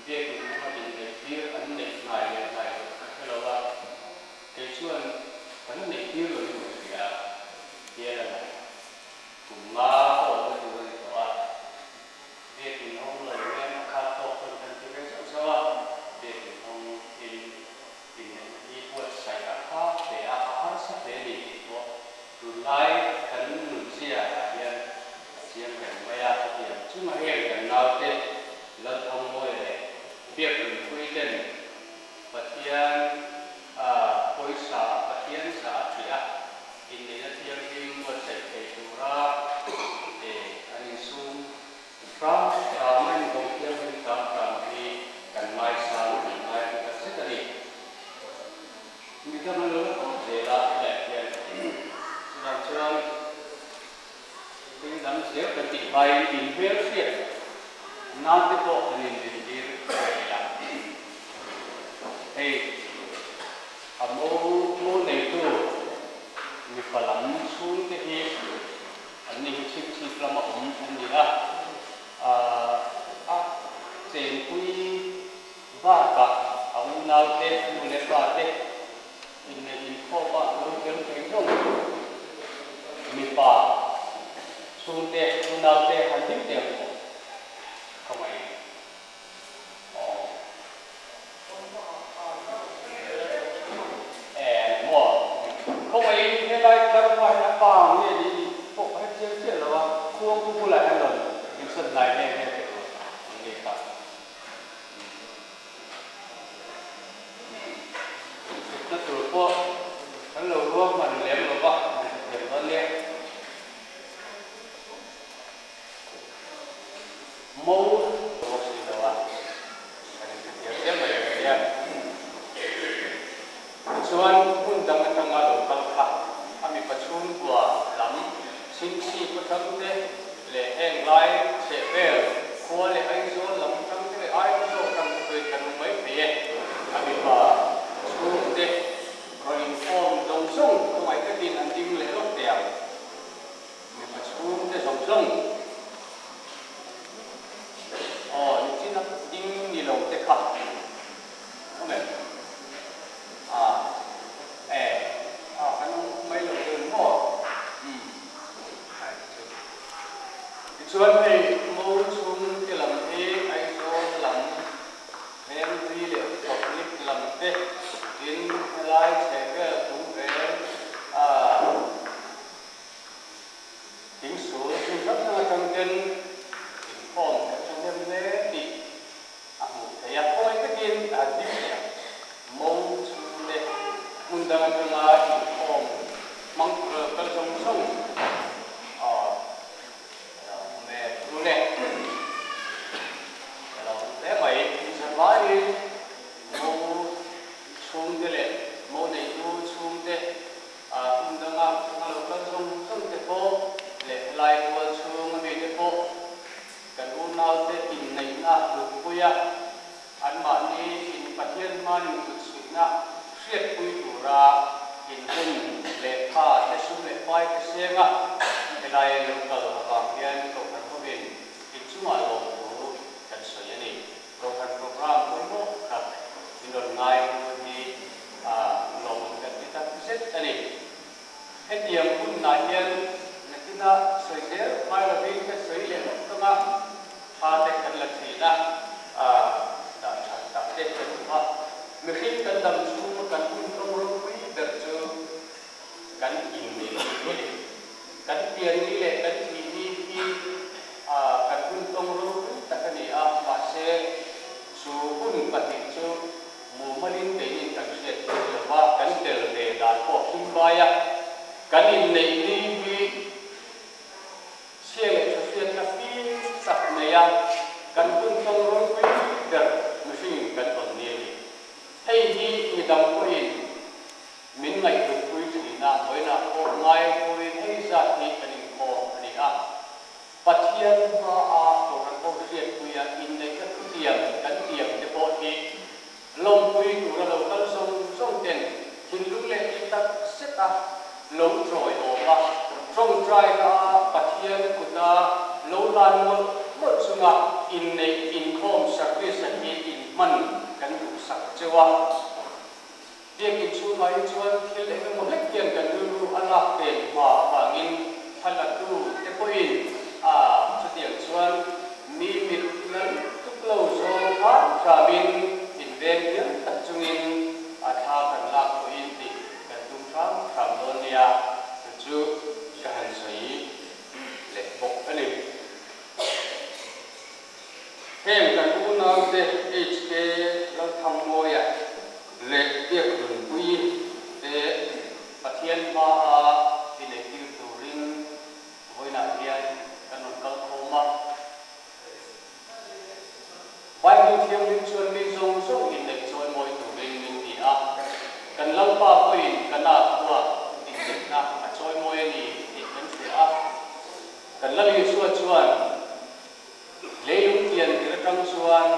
Biakin hmunga inneihtir an neih hnai leh hnai loh ka hre lo a, kei chuan kan neihtir lo in ka hria a, hial a lang. Kum nga ka awmna tur a ni tawh a, Biakin hawng lo hian a khat tawk chuan kan ti ve zauh zauh a, Biakin hawng in inneihna hi buatsaih a kha hle a, a harsa hle a ni tih pawh tunlai kan nunzia ah hian a chiang reng mai a, chutiang chunga heng kan naute Lalthangmawia leh Biaknunpui ten Pathian a pawisa a Pathian zah a ṭih a, inneihna thianghlim buatsaih thei tura an insum hram hram a inbawm thianghlim hram hram hi kan ngaisang kan ngai hu tak zet a ni. Midang an lo la kawp zel a helaiah hian chuvang chuan thil dang zel kan tih hmain inhmelhriat nan te pawh han inzintir ve ila. Hei a mo mo neitu mipa lam chhungte hi an ni hi chhip chhip lama awm an ni a, a chenpui bakah a unaute, a nu leh pa te inneih inkhawpa lo tel thei zawng mipa chhungte, unaute han ding teh ang aw, khawngaih. Khawngaihin helai tlarhma hi a pa nge ni tih pawh ka hre chiang chiah lo a, khuang chu bulah hian rawn insawn hnai nghe nghe teh rawh ang nge kha. Thutna tur pawh kan lo ruahman lem lo va, min hrethiam dawn nia. Mo bawk si lo a, kan inhrethiam hle mai ang nia. Tichuan hmun dang atanga lo kal kha a mipa chhungkua lam Chhingchhip atang te leh heng lai chhehvel khua leh Aizawl lam atang te leh Aizawl atang te pawhin kan awm mai thei e. A mipa chhungte rawn inkhawm zawng zawng khawngaih takin an ding leh lawk teh ang. Mipa chhungte zawng zawng aw nichin a ding ni lo te kha awm em? A e a kan awm mai lo deuh maw? Umm ai chu. Tichuan hei mo chhungte lam hi Aizawl lam Venghlui leh Republic lam te tin helai chhehvel chung vel a Thingsul chu hrang hrang atang ten inkhawm theih tha hnem hle tih a hmuh theih a. Khawi takin a ding leh ang. Mo chhungte hmun dang atanga inkhawm hmang tura lo kal zawng zawng a lo awm e. Thu leh a lo awm hle mai. Inzavaiin mo chhungte leh mo neitu chhungte A hmun danga a lo kal zawng zawng te pawh leh helai tual chhung a mite pawh kan unaute inneihna hlutpuia anmahni in Pathian hmain kutsuihna hriatpui tura inhun leh tha te sum leh pai te senga helai lo kal avang hian Kohhran hovin inchungah lawmthu kan sawi a ni. Kohhran programme pawimawh tak in rawn ngai tur hi a lawmawm kan ti tak zet a ni. Hetiang hunah hian nakinah sawi zel hmai lovin ka sawi leh lawk tawng a, tha te kan la thin a, dah that tak te kan duh a. Mihring kan dam chhunga kan hun tawng ropui ber chu kan inneih ni a ni. Kan pian ni leh kan thih ni hi kan hun tawng ropui tak a ni a, mahse chu hun pahnih chu mumalin keinin kan hriat theih lo va, kan tel ve dan pawh a him vai a. Kan inneih ni hi chhia leh tha hriatna fim tak nei a, kan hun tawng ropui ber mihringin kan tawn ni a ni. Hei hi midang pawhin Min ngaihtuahpui thin a, vawiinah pawh ngaipuiin hei zat hi kan inkhawm a ni a. Pathian hmaa Kohhran ho hriatpuia inneihna thutiam kan tiam te pawh hi lawmpui tura lo kal zawng zawng ten thinlung leh tih tak zet a lo chawi awm a, tawngtaina a Pathian kuta lo lan mawlh mawlh chunga in. Inneih inkhawm service a hi inhman kan duhsak cheu a. Biakin chhungah hi chuan thil eng emaw hlek hian kan rilru a lak pen hma avangin thlalatu te pawhin a chutiang chuan mi mit la lutuk lo zawng hram hramin inveng thiam tak chungin a thla kan lak pawhin tih kan tum hram hram dawn nia, chu chu ka han sawi leh bawk a ni. Heng kan unaute HK Lalthangmawia leh Biakhlunpuii te Pathian hmaa ineitir turin vawiinah hian kan rawn kal khawm a. Bible Thianghlim chuan mi zawng zawng inneih chawimawi turin min ti a, kan Lalpa pawhin Kana khua inneihna a chawimawi a ni tih kan hria a. Kan Lal Isua chuan leilung pian tir atang chuan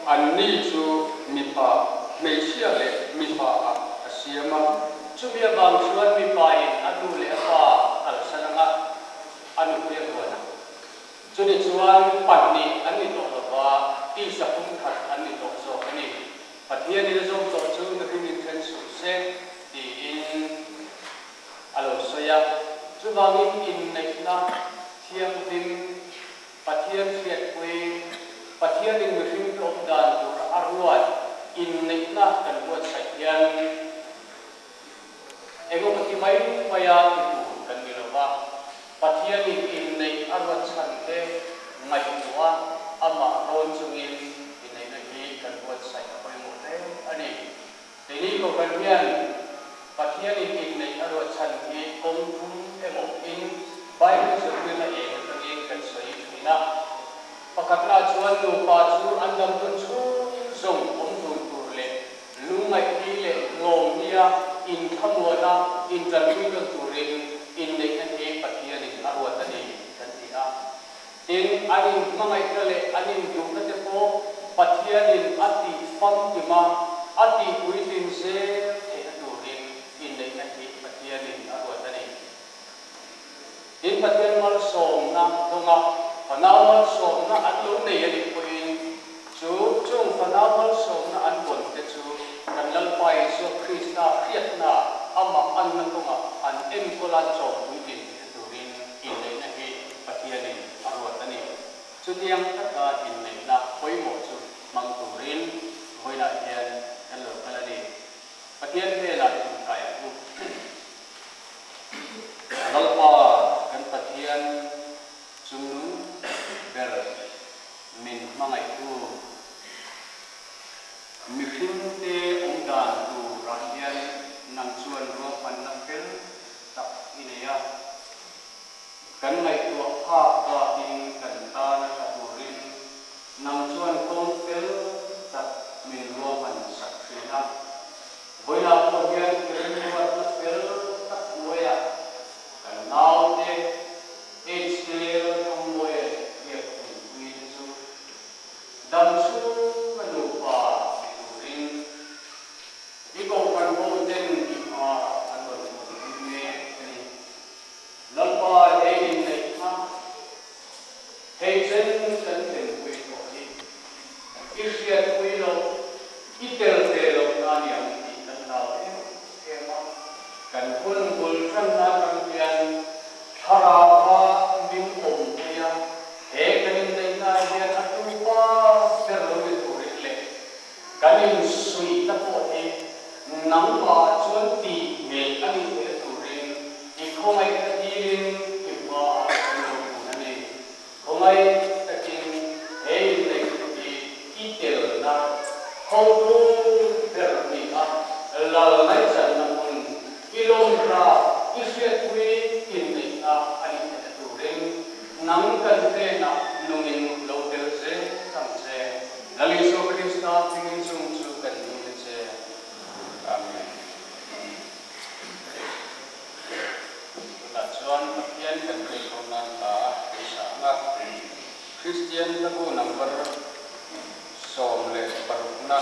Anni chu mipa, hmeichhia leh mipa ah a siam a. Chumi avang chuan mipa in a nu leh a pa kalsan anga a nupui a huan a. Chuni chuan pahnih an ni tawh lova, tisa pum khat an ni tawh zawk a ni. Pathianin a zawm tawh chu mihring in then suh se tiin a lo sawi a. Chuvangin inneihna thianghlim, Pathian hriatpui, Pathianin mihring te awm dan tur a ruat inneihna kan buatsaih hian engemaw ti mai maia ti tur kan ni lo va, Pathianin inneih a ruat chhan te ngaihtuah a amah rawn chungin inneihna hi kan buatsaih a pawimawh hle a ni. Keini Kohhran hian Pathianin inneih a ruat chhan hi kawng thum emaw in Bible zirtirna eng atangin kan sawi thin a. Pakhatna chuan nupa chu an dam hun chhung zawng awm dun tur leh lungngaihni leh lawmnia inthlamuana intanpui tawn turin inneihna hi Pathianin a ruat a ni kan ti a. Tin, an inhmangaihna leh an induhna te pawh Pathianin a tih famkim a, a tihpuitlin zel theihna turin inneihna hi Pathianin a ruat a ni. Tin, Pathian malsawmna dawnga fanau malsawmna an lo nei a nih pawhin chu chung fanau malsawmna an vawn te chu kan Lalpa Isua Krista hriatna amah anna kawngah an enkawl a chawmpuitlin theihna turin inneihna hi Pathianin a ruat a ni. Chutiang taka inneihna pawimawh chu hmang turin vawiinah hian kan lo kal a ni. Pathian hnenah tawngtai ang u. Lalpa kan Pathian chungnung ber min hmangaihtu, mihringte awmdan turah hian nang chuan ruahmanna fel tak i nei a. Kan ngaihtuah phak bakin kan tan a tha turin nang chuan kawng fel tak min ruahman sak thin a. Vawilah pawh hian i remruatna fel tak hnuaiah kan naute HK Lalthangmawia leh Biakthunpuii te chu dam chhunga nupa ni turin i kohhran hoten i hmaah an rawn awmpui mek a ni. Lalpa he inneih kha hei chen kan thlenpui tawh hi i hriatpui loh, i tel ve loh na ni ang tih kan hlau em em a. Kan hun bul tanna atang hian thlarau-a min awmpui a, he kan inneihna hian a tupa ber lo ni turin leh Kan insuihna pawh hi nangmah chuan tih hmel a nih theih turin i khawngaihna dilin i hmaah kan lo kun a ni. Khawngaih takin he inneihna hi i telna hotu ber ni a, lal ngaihchanna hmun i lawmhla i hriatpui inneihna a nih theihna turin nang kan hnenah nungin lo tel zel ang che. Lal Isua Krista hmingin chung chu kan dil a che. Amen. Tunah chuan Pathian kan rilru nan hla kan sa ang a, Kristian hlabu number 16 na.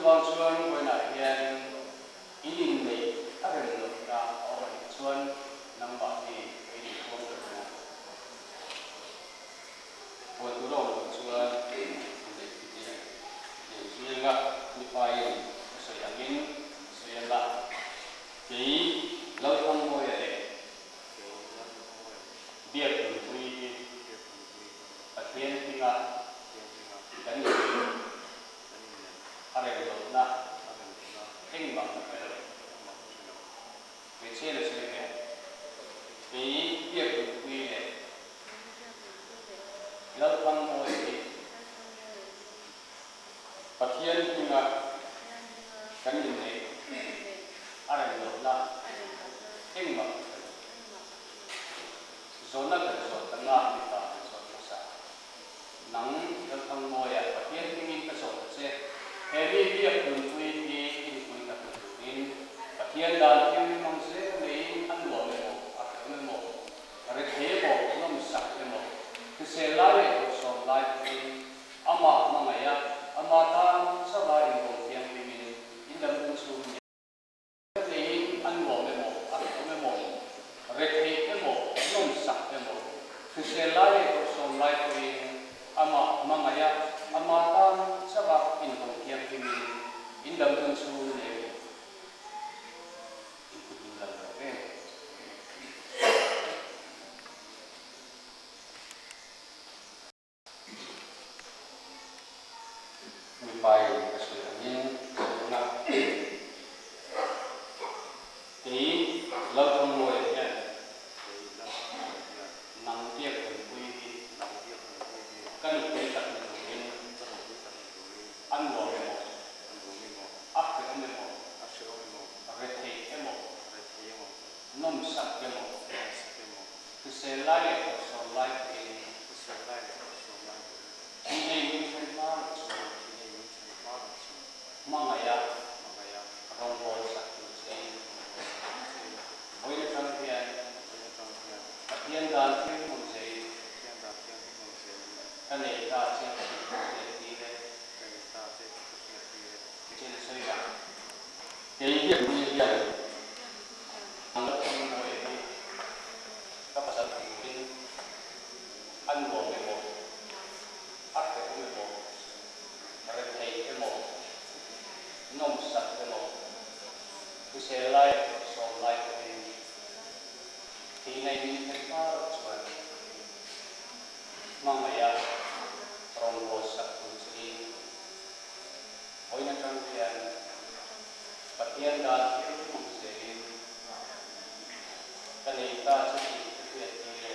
Chuvang chuan vawiinah hian in inneih a rem lohna a awm a nih chuan nangmah hi ka inpuang ta reng a. Puan tur a awm loh chuan inneih ti te nei zui anga mipa in ka sawi angin ka sawi anga kei Lalthangmawia leh Biak nunpui hi Pathian hminga kan inneih a rem lohna engmah ka hre lo. Hmeichhia la sawi ve. Kei Biak nunpui leh Lalthangmawia hi Pathian hminga kan inneih a rem lohna engmah ka hre lo. Zawhna kan zawh ta nga mipa kan zawh hmasa. Nang Lalthangmawia Pathian hmingin ka zawh ta che. He mi biak nunpui hi i nupui tak na turin Pathian dan thianghlim ang zel neiin a nuam emaw a hrehawm emaw rethei emaw nawmsak emaw hrisel lai leh dawhsawm lai pawhin amah hmangaih a, amah tan chauha inbawm thianghlimin in dam dun chhung ni. Neiin a nuam emaw, a hrehawm emaw, rethei emaw, nawmsak emaw, hrisel lai leh dawhsawm lai pawhin amah hmangaih a, amah tan chauha inbawm thianghlimin in dam dun chhung ni. Inkut in lal lo em? Mipai ka sawi angin sawi anga kei Lalthangmawia hian nang biak nunpui hi ka nupui tak ni turin a nuam emaw, a hrehawm emaw, rethei emaw, nawmsak emaw, hrisel lai leh dawhsawm lai pawhin Thi nei min then hma loh chuan hmangaih a rawngbâwl sak tur chein vawiin atang hian Pathian dan thianghlim zein ka nei ta che tih ka hriattir e. Chen a sawi a. Kei hian mi hian ang la thang mawi hi ka pasal turin a nuam emaw, a hrehawm emaw, rethei emaw, nawmsak emaw, hrisel lai leh sawm lai pawhin thihna in min then hma loh chuan hmangaih a rawngbâwl sak tur chein vawiin atang hian Pathian dan thianghlim ang zelin ka nei ta che tih ka hriat tir e.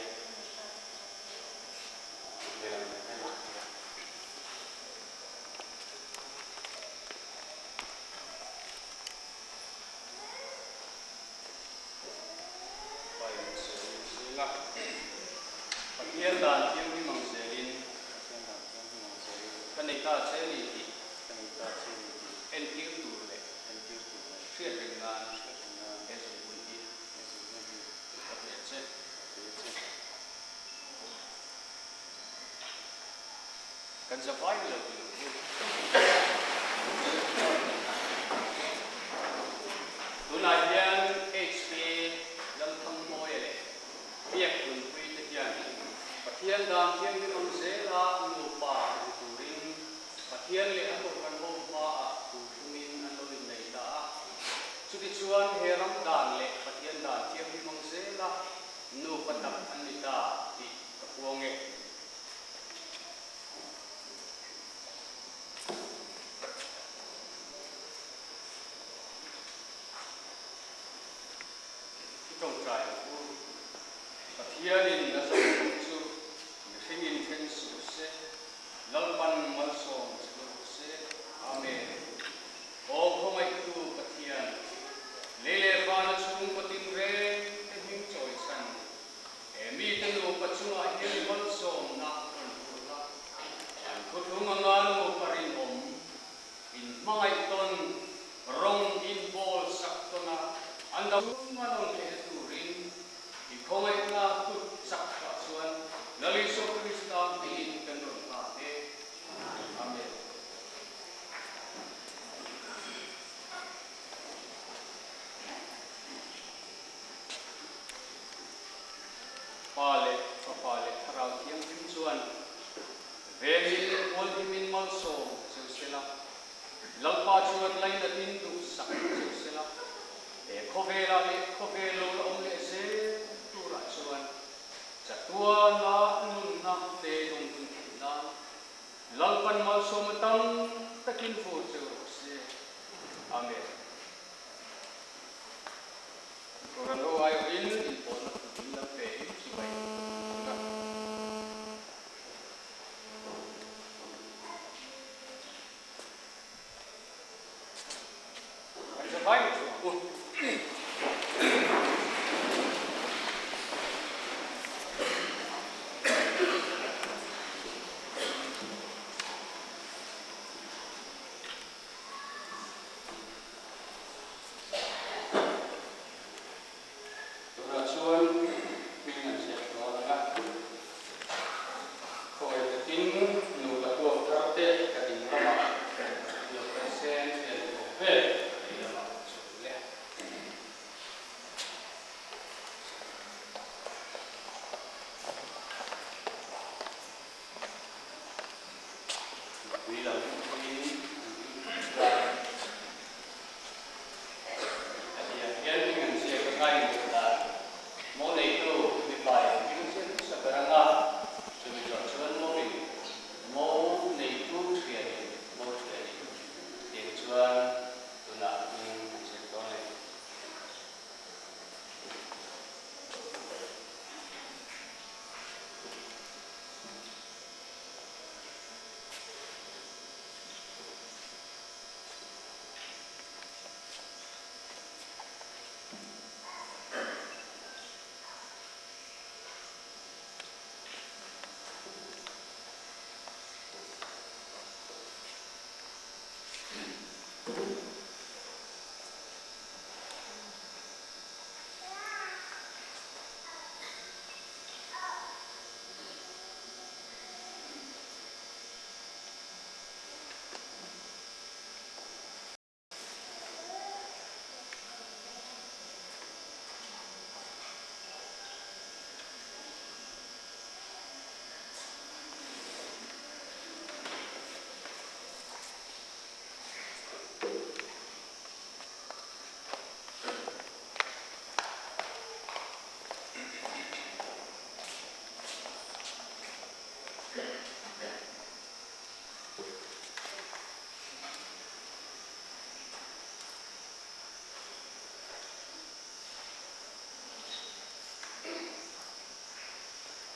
Pathian dan thianghlim ang zelin ka nei ta che ni tih entir tur leh hriat reng nan he zungbun hi ka pe che. Kan zavai ni lo tih ang u. Tunah hian HK Lalthangmawia leh Biak Nunpui te hian Pathian dan thianghlim ang zela nupa ni turin Pathian leh a kohhran ho hmaah tur thlungin an lo innei ta a. Chutichuan he ram dan leh Pathian dan thianghlim ang zela nupa tak an ni ta tih ka puang e. I tawngtai ang u. Pathianin a zawng chu mihringin then suh se, Lalpan malsawm che rawh se. Amen. Aw khawngaihtu Pathian, lei leh vana chhungkaw tinreng te hming chawi chhan He mite nupa chungah hian malsawmna rawn phurh a, an khawthlung anga nupa rinawm, inhmangaih tawn, rawng inbawl sak tawn a, an dam chhunga rawn theihna turin i khawngaihna kut chak pah chuan Lal Isua Krista hmingin kan rawn nghal e. Amen. Lalpa chuan lainatin duhsak cheu sela, he khawvelah leh khawvel lo la awm leh zel turah chuan chatuana nunna te dawng dun theih nan Lalpan malsawm tam takin vur cheu rawh se. Amen. Kohhran ho aiawhin inpawlna kut in lam pe in chibai an a. Kan zavai ni chu ang u. Tunah chuan hming an ziak dawn ang a, khawi takin nupa tuak thar te ka ding lamah nupa sen hian bawk vel ka lei lamah ka chhuk le. Nupui lam pawhin an ding thut chuan a ti ang hian hming an ziak a ngai duh dan mo neitu mipa in hming ziak hmasa ber anga chumi zawh chuan mawin mo neitu thianin mo thianin tiang chuan tunah hming an ziak dawn le.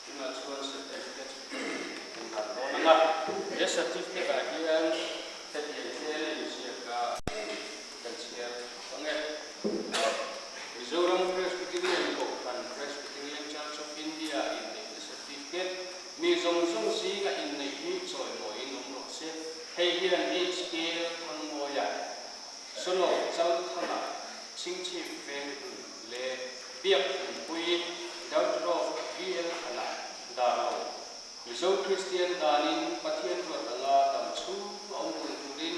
Tunah chuan certificate kan dan dawn ang a, he certificate ah hian hetiang hian a inziak a kan chhiar ang e. Mizoram Presbyterian Kohhran Presbyterian Church of India inneihna certificate mi zawng zawng zinga inneih hi chawimawiin awm rawh se. Hei hian HK Thangmawia, Sonawk Chalthanga, Chhingchhip Venghlun leh Biak Hmunpui, Daughter of VL Khana, Darlo, Mizo Kristian danin Pathian ruat anga dam chhung a awm dun turin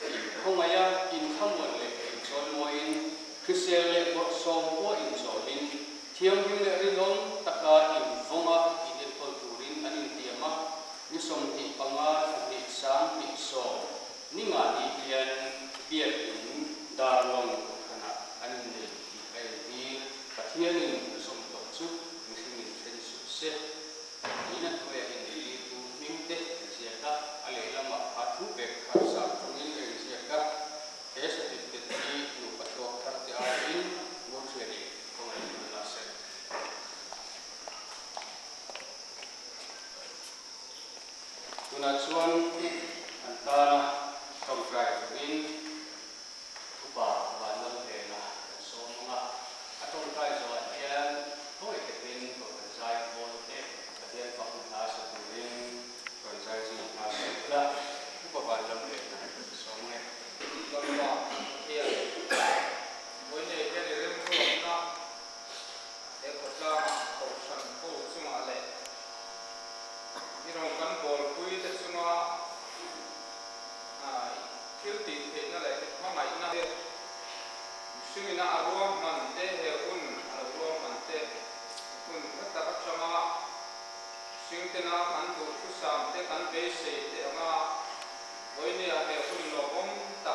inkhawngaih a, inthlamuan leh inchawimawiin, hrisel leh bawrhsawm pawh inzawmin, thianghlim leh rinawm taka invawnga inenkawl turin an intiam a, ni 25 thla hnih 20 ni nga ni hian Biakin Darlawng kohhranah an innei tih a entir. Pathianin a zawm tawh chu mihringin then suh se. Tiin a hnuaiah inneihtirtu hming te an ziak a, a lehlamah kha thu pek kha zah tawngin a inziak a. He certificate hi nupa tawk thar te aiin Murthiani khawngaih an la se. Tunah chuan an tana tawngtai turin Upa Vanlalvena kan sawm ang a, a tawngtai zawhah hian thawi takin Kohhran zai pawl te Pathian fakna hla sa turin rawn zai zui nghal zel ula, Upa Vanlalvena kan sawm ang e. Lalpa Pathian, Vawiinei hian i remruatna he khawtlangah Kohhran ho chungah leh i rawn kan bawlpuite chunga thil tih theihna leh i hmangaihna te, mihringina a ruahman te, he hun a lo ruahman te, hun hla tak atanga mihringtena kan duhthusam te kan beisei te anga vawinia he hun lawmawm tak.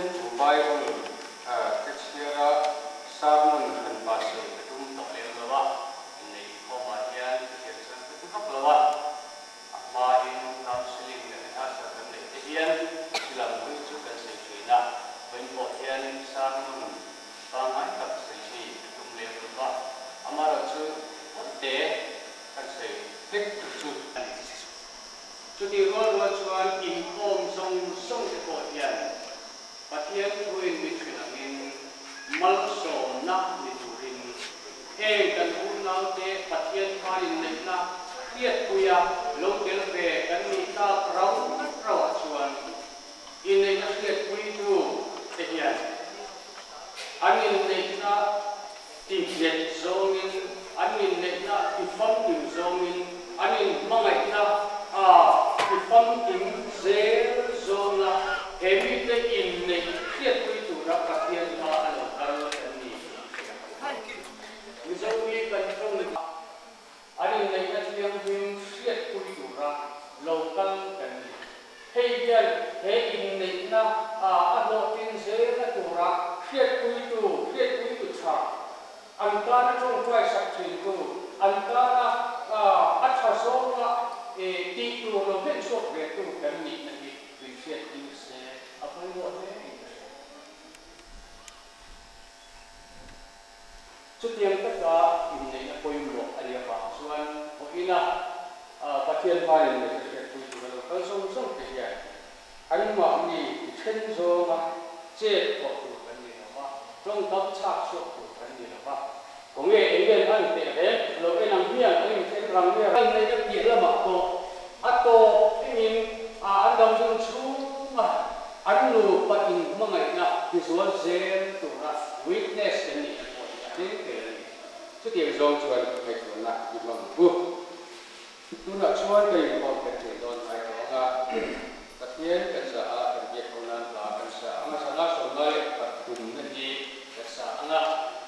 Pathian thu Bible ka chhiar a, sermon hran pa sawi ka tum tawh lem lo a, inneih inkhawmah hian ka hriat chuan ka ti vak lo a, a hmain counselling leh rehearsal kan neih te hian thil ang hawi chu kan sawi thin a, vawiin pawh hian sermon pangngai tak sawi hi ka tum lem lo va, amaherawhchu awtte kan sawi hlek tur chu a ni. Chutih rual rual chuan inkhawm zawng zawng te pawh hian Pathian thuin min hrilh angin malsawmna ni turin heng kan unaute Pathian khanin neihna hriatpuia lo tel ve kan nih tak rau rauah chuan inneihna hriatpuitu te hian an inneihna Tihnghet zawngin, an inneihna tifamkim zawngin, an inhmangaihna a tifamkim zel zawnga he mite inneih hriatpui tura Pathian hma a lo kal kan ni tih hria ang. Mizo hi kan tawng a, an inneihna thianghlim hriatpui tura lo kal kan ni. Hei hian he inneihna a a hlawhtlin zelna tura hriatpuitu, hriatpuitu tha, an tana tawngtai sak thintu, an tana a tha zawnga tih tur lo hlen chhuak ve tu kan nihna hi min hriattir se a pawimawh hle in ka hria. Chutiang taka inneihna pawimawh a nih avang chuan vawiina Pathian hmain inneihna hriatpui tura lo kal zawng zawng te hian anmahni ti then zawnga chet thawh tur kan ni lo va, tawngkam chhak chhuak tur kan ni lo va. Khawnge eng nge an teh reng lo en ang hian an inthen rang nge rang neihna piah lamah pawh a tawp thlengin an dam dun chhunga an nupa inhmangaihna tizual zel tura witness kan nihna pawh hi a thleng tel a ni. Chutiang zawng chuan ngaihtuahna i hmang u. Tunah chuan ka inkhawm kan ṭial dawn ngai tawh ang a, Pathian kan zah a, kan biak ho nan hla kan sa ang a, 153 na hi kan sa ang a,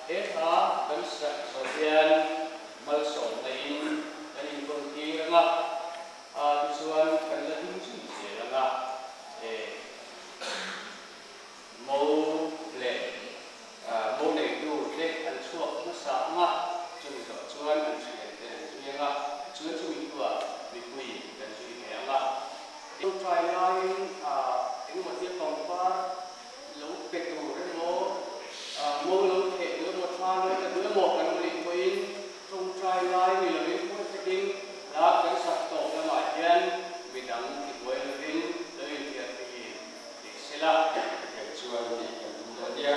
he hla kan sak zawh hian malsawmna in kan inkawn tir ang a, tichuan kan la ding zui zel ang a, e Mo leh mo neitu te an chhuak hmasa ang a, chumi zawh chuan an thian te an zui ang a, chuan chumi hnuah mipui kan zui ve ang a. Tawngtai laiin engemaw tia pangpar lo pe tur emaw, mo lo theh duh emaw, tha lo pe duh emaw kan awm leh pawhin tawngtai lai ni lovin huai takin hla kan sak tawp lamah hian midang tibuai lovin lo inhriat phei Dik sela, hetiang chuan tih kan tum dawn nia.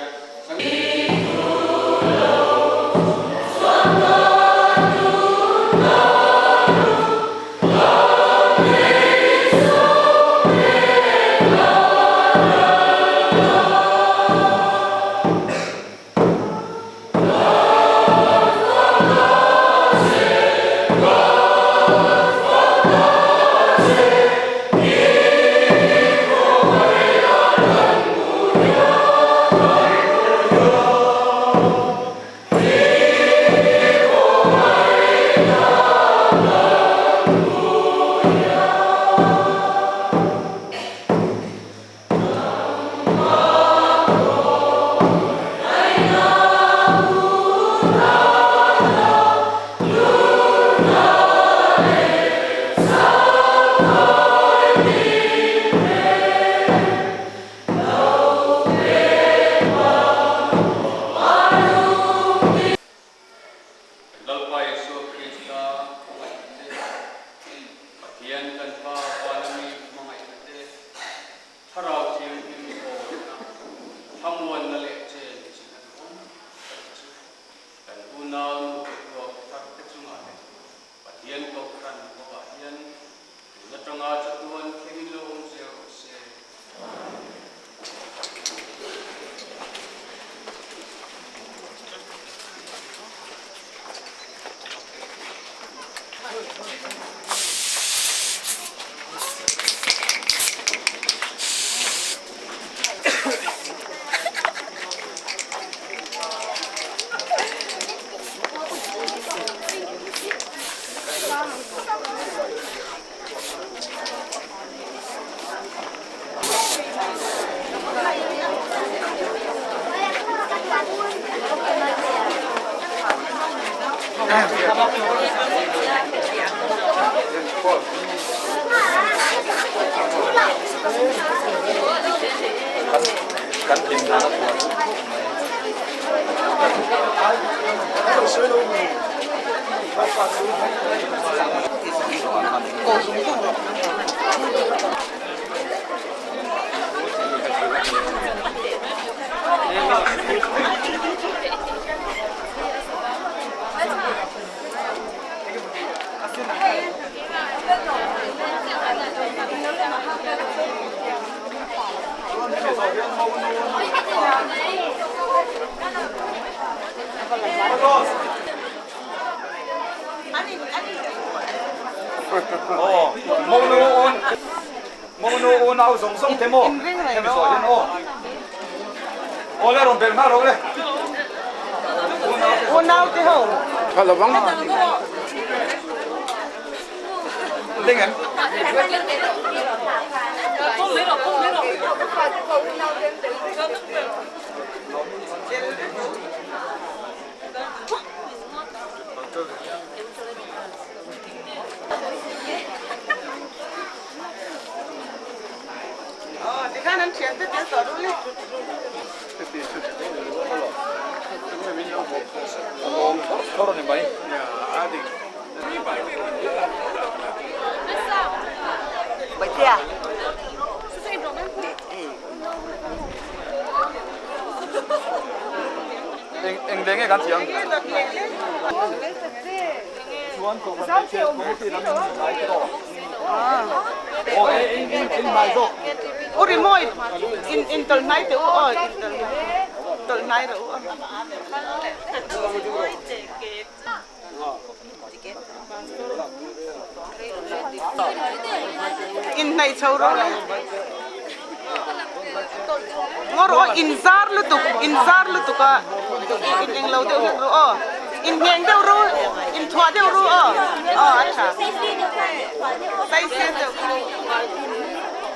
Kan hlim nan a phuah thuk thuk mai. Monu unau zawng zawng te maw hemi zawh hian aw aw le rawn belh nghal rawh le unau te ho tha lovang ding em Tikhan an thian te tel tawh ru le. Eng leng nge kan tih ang? Chuan kohhran hmeichhe committee lam in hnai te rawh. Aw in in in hnai zawk. U rimawi in in tawlh hnai teh u aw in tawlh hnai rawh u aw. In hnaih chho rawh le. Ngaw rawh aw in zar lutuk in zar lutuk a in eng lo deuh hlek ru aw in ngheng deuh ru in thuah deuh ru aw aw a tha saisel deuh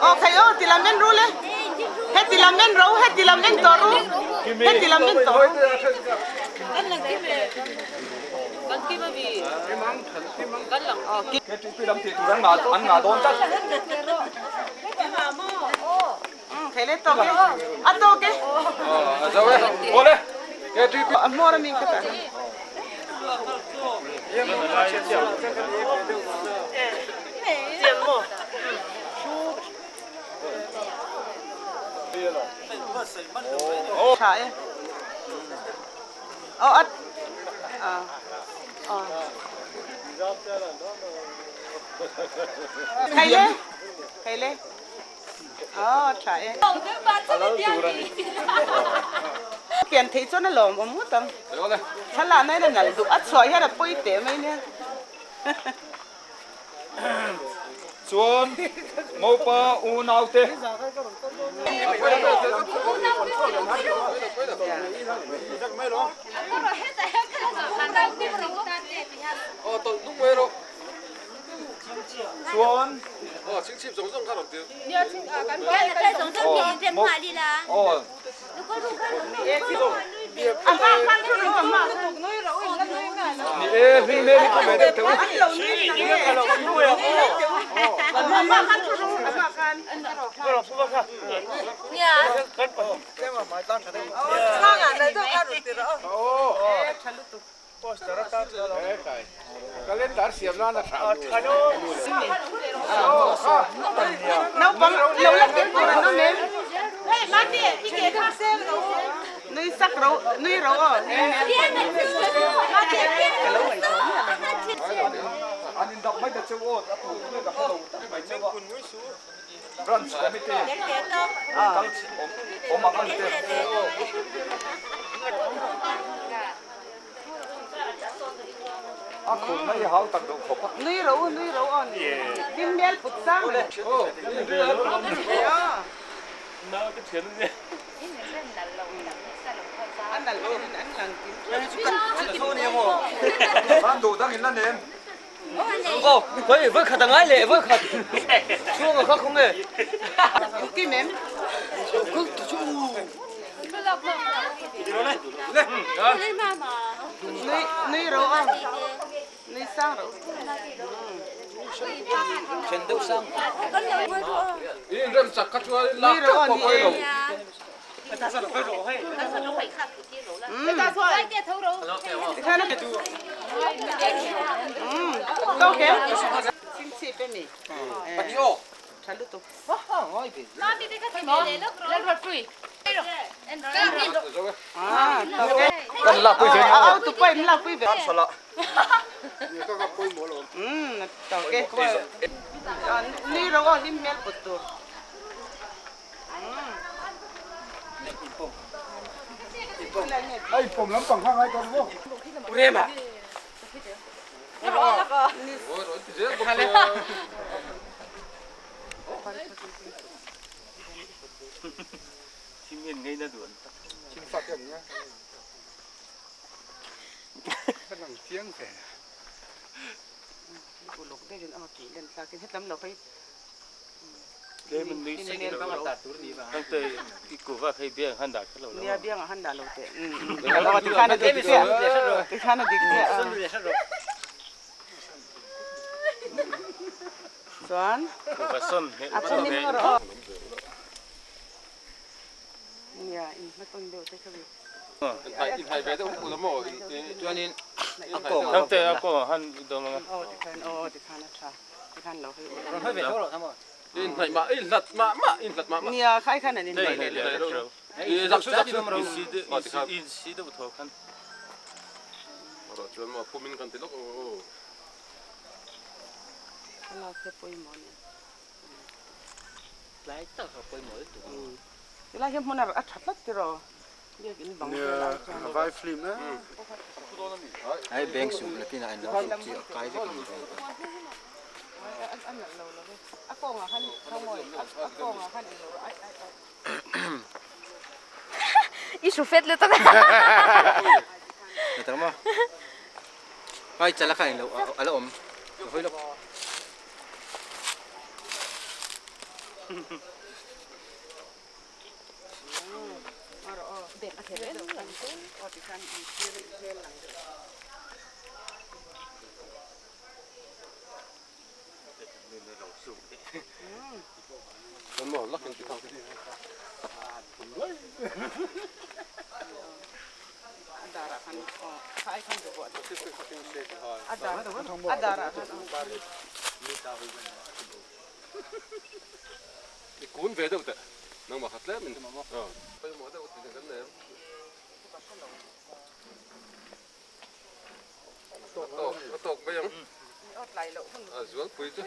aw khai aw ti lam en ru le heti lam en ro heti lam en tawh ru heti lam en tawh ru. KTP lam tih tur an ngah dawn tlat. Aw tha e. Pian theih chuan a lawm awm ngawt ang. Thlalak na hian a nalh duh a chhuah hian a pawi teh mai nia. Chuan Mopa unaute. Chuan Ni e hlim hmel hi ka ve deuh teuh u. Naupang lo la tel tur an awm em? Nui sak ro, nui ro aw. An indap mai ta cheu aw, a tu nge ka hre lo tak mai cheu a. Branch Committee kal awm ang an te. A khum mai hau tak deuh khawp a. Nui ro nui ro aw ni. Din hmel put sang mai. A nalh in an lang tin. An duh dang in la nem. Kim em? Nui nui ro a. Nui sang ro. In rem chak kha chuan lak Nui ro teuh a pawh ni pawi e. lo. Tawk em? Chhingchhip em i? Tha lutuk. Ah, tawk e. A au tu pawh in lakpui ve. Umm, tawk e. Nui ro aw hlim hmel put tur. Uluk deuhin aw tih len tlakin hetlam lo phei. Nia biangah han dah lo teh. Aw tikhan a dik chiah. Tikhan a dik chiah. Chuan a phumin ngaw rawh aw. Nia in hmatawn deuh te kha ri. Aw tikhan aw tikhan a tha. Tikhan lo hei ula. Nia khai khan an inhnaih leh leh. Thlalak hi a pawimawh nia. Tilai hi hmun a tha tlat tiraw biakin bang vel ah chuan. A nalh lo lo ve. A kawngah khan khawngawi a kawngah khan englo ai ai ai. I hru fet lutuk a. Ai chala kha englo a la awm hawi lawk. I kun ve deuh teh nangmah kha tlem in pawimawh deuh ti kan nei ang. A tawk mai ang a zualpui chu.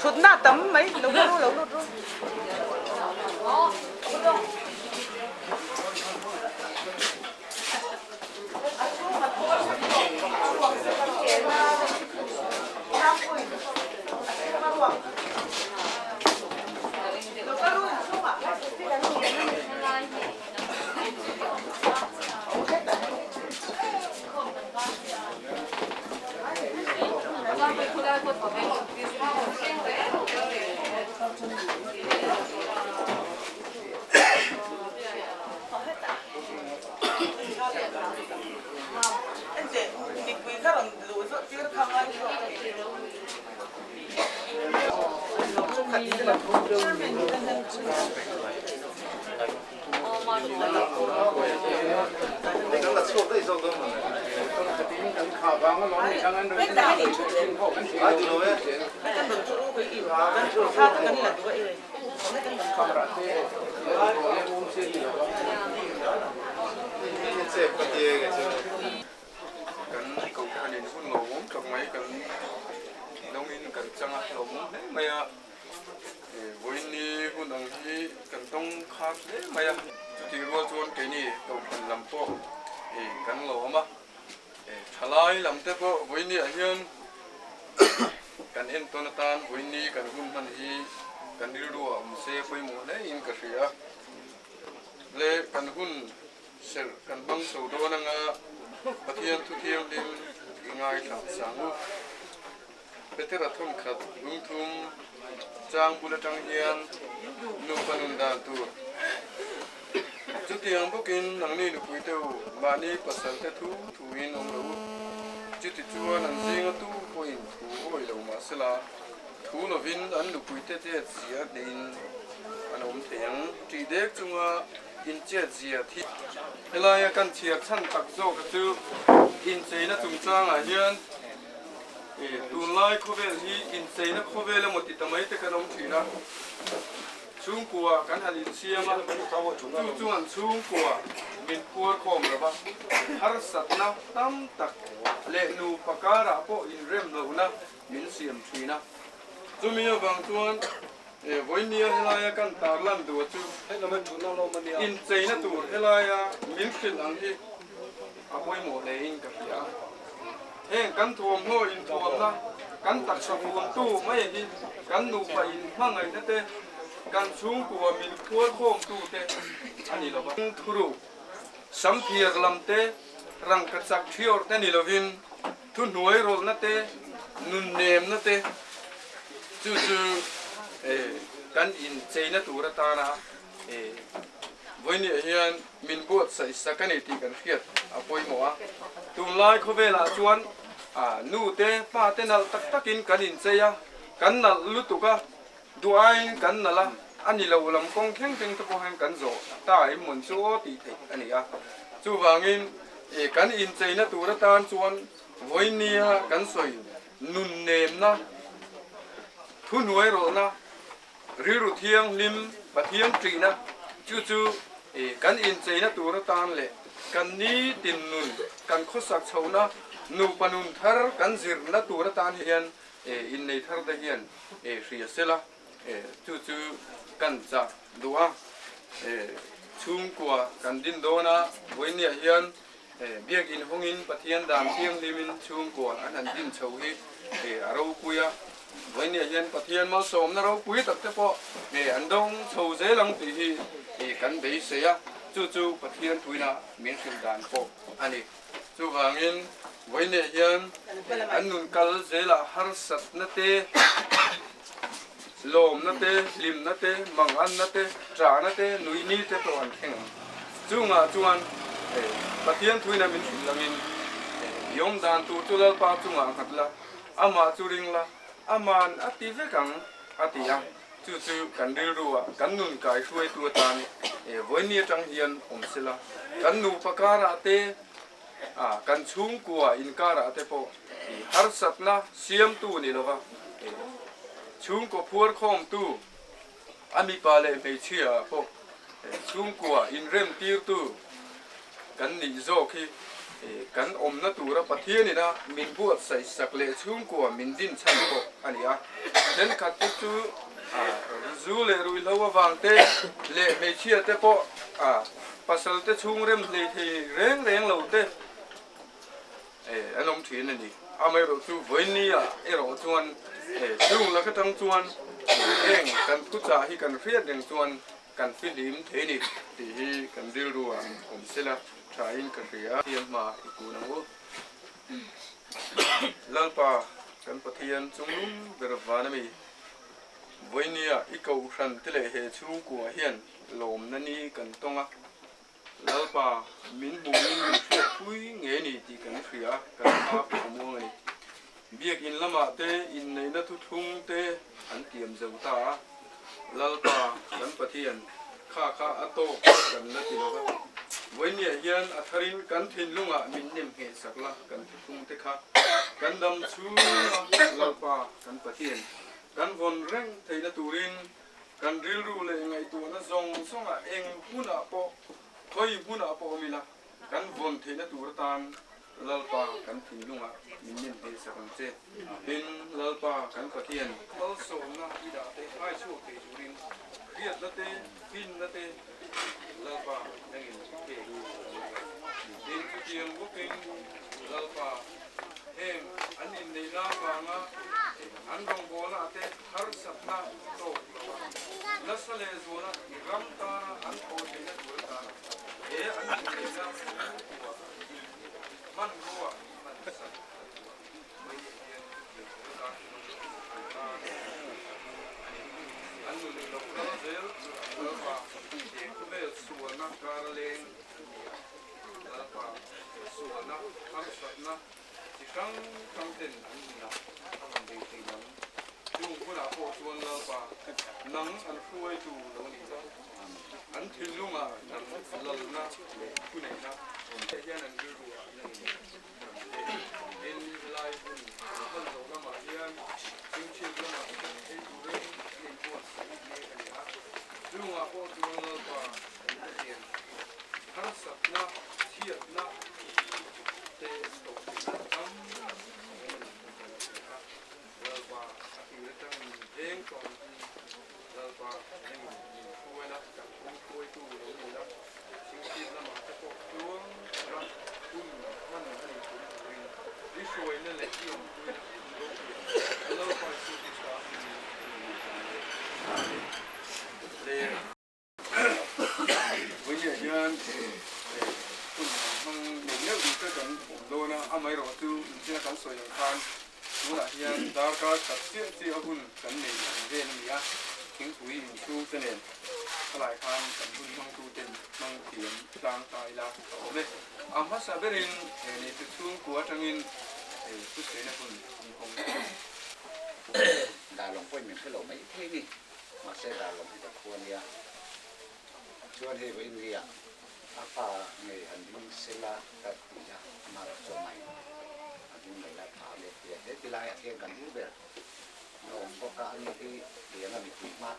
Thutna a tam mai, lo kal ru, lo lut ru. Kan kohhranin hun lawmawm tak mai kan dawngin kan chang a, lawmawm hle mai a. Vawiinni hun ang hi kan tawng khar hle mai a, chutih rual chuan keini kohhran lam pawh kan lawm a. Thalai lam te pawh vawiinniah hian kan entawn atan vawiinni kan hun hman hi kan rilru a awm se pawimawh hle in ka hria a. Le kan hun serh kan hmang chho dawn anga Pathian thu thianghlim i ngaithla sang u. Petera thawnkhat lungthum chang bul atang hian nupa nun dan tur. Chutiang bawkin nangni nupui te u, mahni pasal te thu thuin awm lo u. Chuti chuan an zinga tu pawhin thu awi lo mahsela, thu lovin an nupui te chet zia hnehin an awm thei ang. Tih dek chunga inchet zia thi. Helaia kan chhiar chhan tak zawka chu incheina chungchangah hian Tunlai khawvel hi incheina khawvel emaw ti ta mai te kan awm thin a, chhungkua kan han insiam a, chu chuan chhungkua min phuar khawm lo va, harsatna tam tak leh nupa karah pawh inrem lohna min siam thin a. Chumi avang chuan vawinia helaia kan tarlan duh chu incheina tur helaia min hrilh ang hi A pawimawh hlein ka hria. Heng kan thuamhnaw inthuamna, kan taksa huamtu mai hi kan nupa inhmangaihna te, kan chhungkua min khualkhawmtu te a ni lo va. Thuruk, samthiar lam te, rangka chak thiawr te ni lovin, thuhnuai rawlhna te, nunnemna te chu chu kan incheina tur atana Vawinia hian min buatsaih sak a ni tih kan hriat a pawimawh a. Tunlai khawvelah chuan nu te pa te nalh tak takin kan inchei a, kan nalh lutuk a, duhaiin kan nalh a, a ni lo lam kawng thleng thleng te pawh hian kan zawh ta em mawn chu aw tih theih a ni a. Chuvangin kan incheina tur atan chuan vawinia kan sawi nunnemna, thuhnuairawlhna, Rilru thianghlim Pathian ṭihna chu chu kan incheina tur atan leh kan nitin nun kan khawsak chhohna nupa nun thar kan zirna tur atan hian innei thar te hian hria sela chu chu kan chah duh a. Chhungkua kan din dawn a, vawinia hian Biakinn hawngin Pathian dan thianghlimin chhungkua an han din chho hi a ropui a, vawinia hian Pathian malsawmna ropui tak te pawh an dawng chho zel ang tih hi kan beisei a, chu chu Pathian thuina min hrilh dan pawh a ni. Chuvangin vawinia hian an nun kal zelah harsatna te, lawmna te, hlimna te, manganna te, ṭahna te, nuihni te pawh an thleng ang. Chungah chuan Pathian thuina min hrilh langin, I awm dan tur chu Lalpa chungah nghat la, amah chu ring la, ama'n a ti vek ang, a ti a. Chu chu kan rilruah kan nun kai hruaitu atan vawiini atang hian awm sela, kan nupa karah te, kan chhungkua inkarah te pawh harsatna siamtu ni lova chhungkaw phuarkhawmtu, A mipa leh hmeichhia ah pawh chhungkua inrem tirtu kan nih zawk hi. Kan awmna tura Pathianina min buatsaih sak leh chhungkua min din chhan pawh a ni a. Thenkhat te chu zu leh ruihhlo avang te leh hmeichhia te pawh pasal te chhung rem hlei thei reng reng lo te an awm thin a ni. Amaherawhchu vawinia erawh chuan chung lak atang chuan heng kan thuchah hi kan hriat reng chuan Kan fihlim thei ni tih hi kan rilru ah awm sela tha in ka hria. Pathian hma i kun ang u. Lalpa kan Pathian chunglum ber van ami vawinia i kohhran te leh he chhungkua hian lawmna ni kan tawng a. Lalpa min hmuhin min hriatpui ngei ni tih kan hria a, kan hma pawh a muang a ni. Biakin lamah te inneihna thuthlung te an tiam zo ta a. Lalpa kan Pathian kha kha a tawk kan la ti lo va, vawinia hian a tharin kan thinlungah min nem ngheh sak la, kan thuthlung te kha kan dam chhung a, Lalpa kan Pathian kan vawn reng theihna turin kan rilru leh ngaihtuahna zawng zawngah eng hmunah pawh, khawi hmunah pawh awm ila, Kan vawn theihna tur atan Lalpa kan thinlungah min nem hmel sak ang che. Tin, Lalpa kan Pathian malsawmna i dah te hai chhuak thei turin hriatna te, finna te Lalpa nangin pek kan duh a. Tin, chutiang bawkin Lalpa heng an inneihna avanga an rawngbawlna te harsatna tawk lova nasa leh zuala i ram tana an thaw theihna tur atan He an inneihna chhungkua hmanrua hman sak a duh a, mai hian chutiang tur atan an tan a ni. An nun lo kal zel Lalpa he khawvel sualna kara leng a ni a, Lalpa sualna harsatna chi hrang hrang ten an nunah a rawn bei thei ang. Chung hunah pawh chuan Lalpa nang an hruaitu lo ni la. An thinlungah nang lalna leh thuneihna awm te hian an rilru ah nang in ram te tin helai hun an hman zawh lamah hian chhingchhip lamah pawh ei turin an inbuatsaih mek a ni a. Chungah pawh chuan Lalpa kan Pathian harsatna, chhiatna te tawh theihna tam tak a awm a ni tih kan hria a. Lalpa a tir atangin veng tawh ang hi Lalpa nangin min hruai la, kan kawng hruaitu lo ni la, chhingchhip lamah te pawh tluang taka hun hman a nih theihna turin i hruaina leh i awmpuina ropui Lalpa Isu Krista hmingin kan in hlan e. Amen. Le. Vawiinah hian hun hmang nei neuh duh te kan awm dawn a, amaherawhchu inchina kan sawi ang khan tunah hian darkar khat chiah chiah a hun kan nei ang vel a ni a, thingpui inchhung te nen khalai khan kan hun hmangtu ten hmang thiam tlang ta ila a awm e. A hmasa berin neitu chhungkua atangin thusawiina hun an hawng thung. Darlawng pawhin min hre lo mai thei ni. Mahse Darlawng hi ka khua nia. Chuan hei vawiin nia a pa ngei han ding sela ka ti a, amah erawh chuan mai a ding mai la tha a ti a. He ti laiah hian kan u ber a awm bawk a, ani hi lian a mipui hma.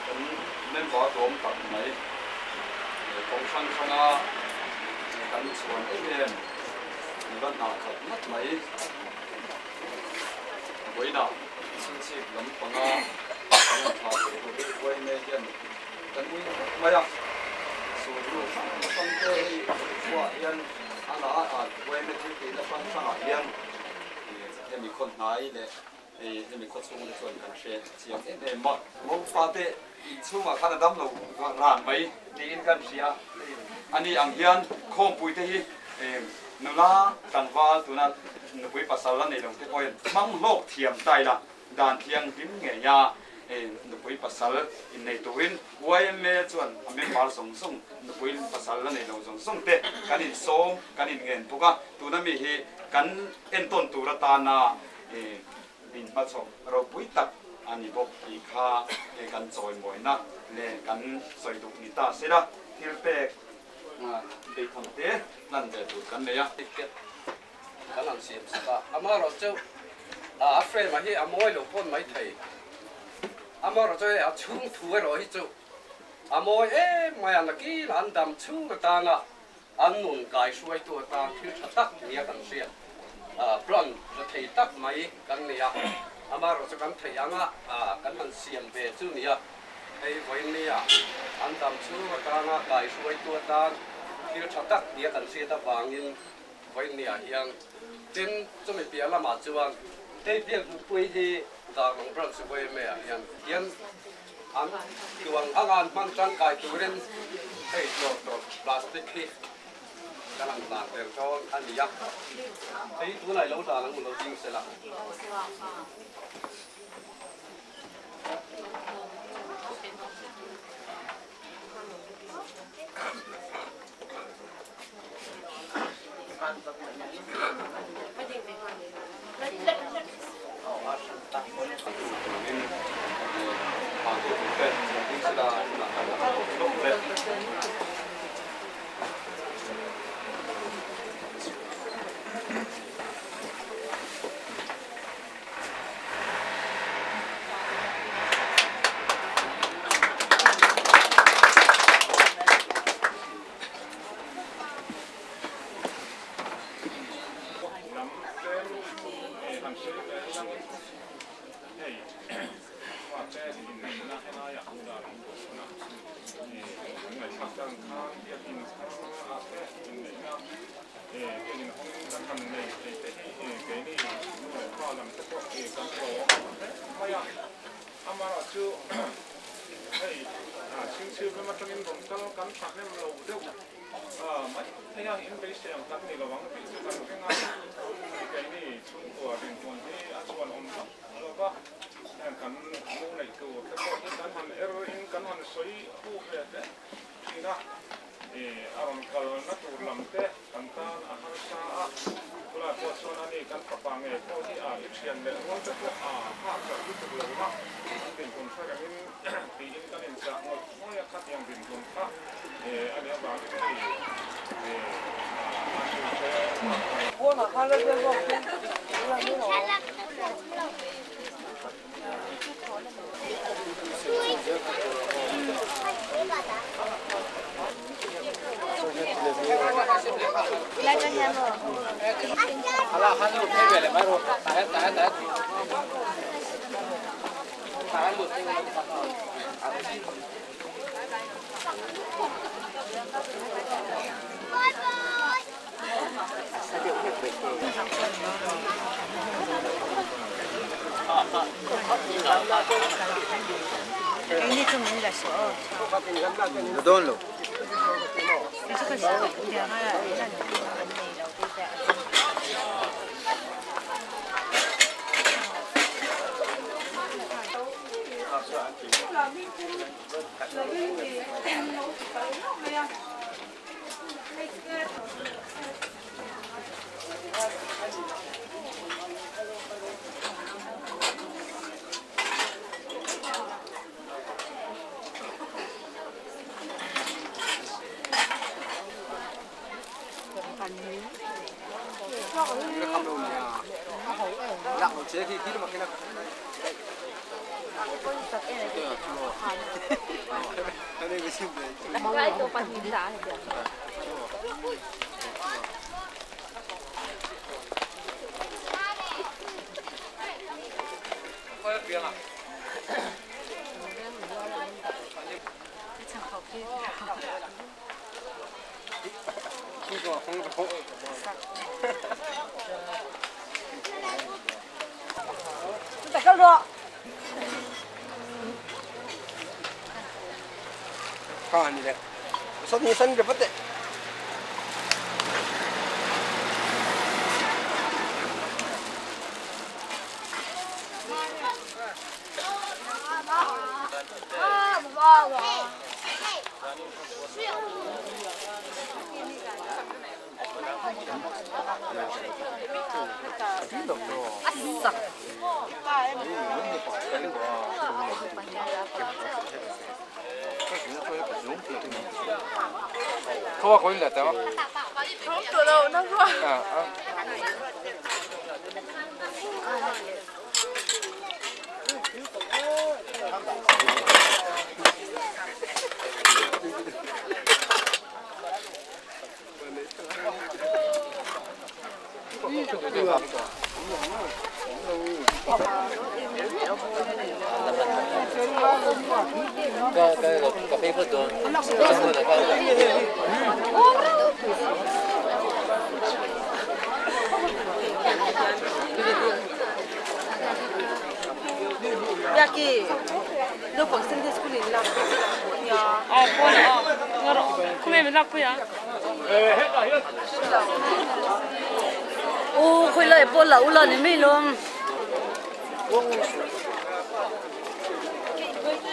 Kan member tlawm tak mai kawng hrang hranga kan chhuan em em nula hna khat ngat mai vawiinah chhingchhip lampanga kan rawn thlah theih tur hi YMA hian Kan ui khawp mai a, Sulhnu hrang hrang te hei khuaah hian a la a, yma thil tihna hrang hrangah hian hemi khaw hnai leh hemi khaw chhung te chuan kan hre chiang em em a. Mopa te inchhungah khan a dam lo ran mai tiin kan hria a, ani ang hian khawmpui te hi nula tlangval tuna nupui pasal la nei lo te pawhin hmang hlawk thiam ta ila dan thianghlim ngei a. Nupui pasal innei turin yma chuan a member zawng zawng nupui pasal la nei lo zawng zawng te kan insawm kan inngen bawk a, tuna mi hi kan entawn tur atana min hmachhawp ropui tak a ni bawk tih kha kan chawimawina leh kan sawi duh ni ta sela thil pek beitham te hlan ve tur kan nei a. Ticket kan han siam sak a, amaherawhchu a frame ah hi a mawi lo pawn mai thei, amaherawhchu hei a chhung thu erawh hi chu a mawi em mai a, nakin an dam chhung atana An nun kaihruaitu atan thil tha tak nia kan hriat, plan tha thei tak mai kan nei a, amaherawhchu kan theih anga kan han siam ve chu nia, hei vawiin an dam chhung atana kaihruaitu atan thil tha tak nia kan hriat avangin vawiin hian tin chumi piah lamah chuan hei biaknupui hi Darlawng Branch YMA ah hian hian An tuang anga an hman tangkai turin hei tlawr plastic hi kan han hlan tel dawn a ni a, hei tunah i lo hlan ang u lo ding sela. Lam tlem han sawi ve langin hei fate inneihna helaiah dar an bawh a, kan ngaihthlak dan khan biakin thar ah te inneihna biakin hawngin kan han nei thei te hi keini nu leh pa lam te pawh kan lawm hle mai a, amaherawhchu hei chhingchhir lam atangin rawn kal kan thahnem lo deuh. Mai thei a, in beisei ang kan ni lo ang tih chu kan ring a, keini chhungkua dinhmun hi a chuan awm vak lo va, heng kan mu neih tur te pawh hi kan han er in kan han sawi hu ve hle thin a, a rawn kalna tur lam te kan tan a harsa a, khulai pawh chuan ani kan fapa ngei pawh hi a i thian leh rual te pawh a nghak hreh lutuk lo va, an dinhmun hre rengin tiin kan inchah ngawt. Hmawia khatiang dinhmun kha a nih avangin hei a chhungte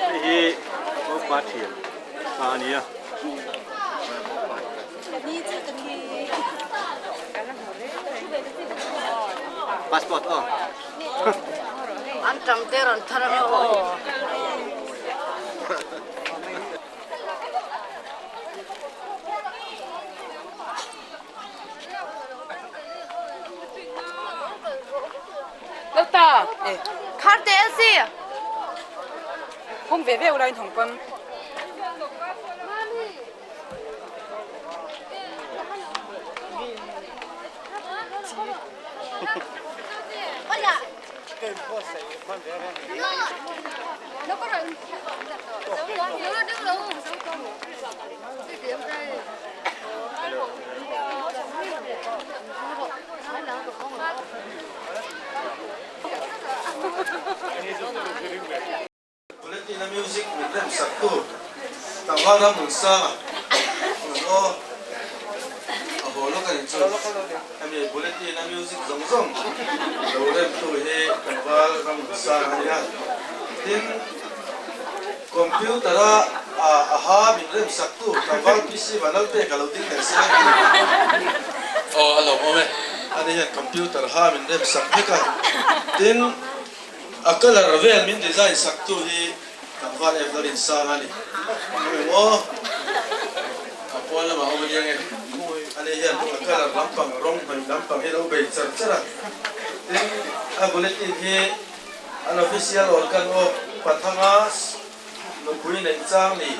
Hei hi Mopa thian a a ni a. Passport aw. An tang te rawn thar ang aw. Lota, khar te si. Hong ve ve ulain hong pam. Bulletin a music min rem sak tu tlangval ram nun sang a nun aw a haw lawk a ni chu. Hemi bulletin a music zawng zawng lo rem tu hi tlangval ram nun sang a nia. Tin, computer a a ha min rem sak tu tlangval PC Vanal pek a lo ding leh se. Aw a lawm awm e. Ani hian computer ha min rem sak vek a. Tin. A colour vel min design sak tu hi tlangval Evelyn Sang a ni. Eng emaw a pawn lamah awm a nia nge. Ani hian a colour lampang rawng hnawih lampang hi lo bei char char a. Tin, a bulletin hi an official organ of Pathanga nupui neih chang ni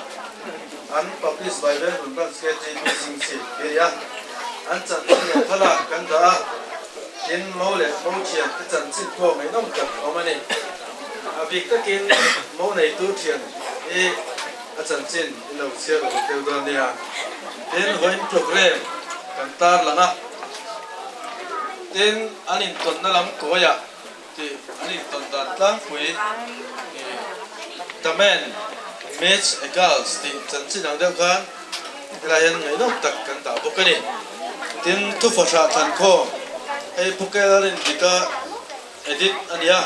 an publish by Venhmun Branch KTP Singh Chhip hi a ni a. An chanchin leh thlalak kan dah a, tin mo leh mo thian te chanchin pawh ngaihnawm tak a awm a ni. A bik takin mo neitu thian hi a chanchin i lo chhiar lo deuh dawn nia. Tin, vawiin program kan tar lang a, tin an intawnna lam kawiah Tih an intawn dan tlangpui i The Man Meets a Girls tih chanchin ang deuh khan helai hian ngaihnawm tak kan dah bawk a ni. Tin, thufahrah thlankhawm hei Phukel a rin dika edit a ni a.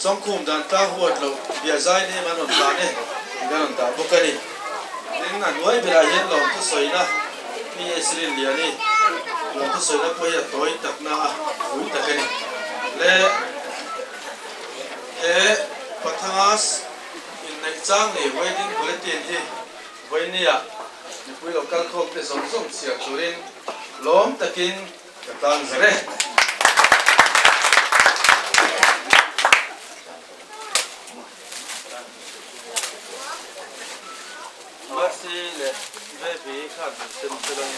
Chawngkhum dan tlang huat loh biazai nem an rawn hlan e tih kan rawn dah bawk a ni. Tin, a hnuai berah hian lawmthusawina PS Rinliani lawmthusawina pawh hi a tawi takna a pui tak a ni. Le he Pathangas inneih chang ni wedding bulletin hi vawinia mipui lo kal khawm te zawng zawng chhiar turin lawm takin Ka tlang zer e. Mercy leh Baby khan min sem fel ang.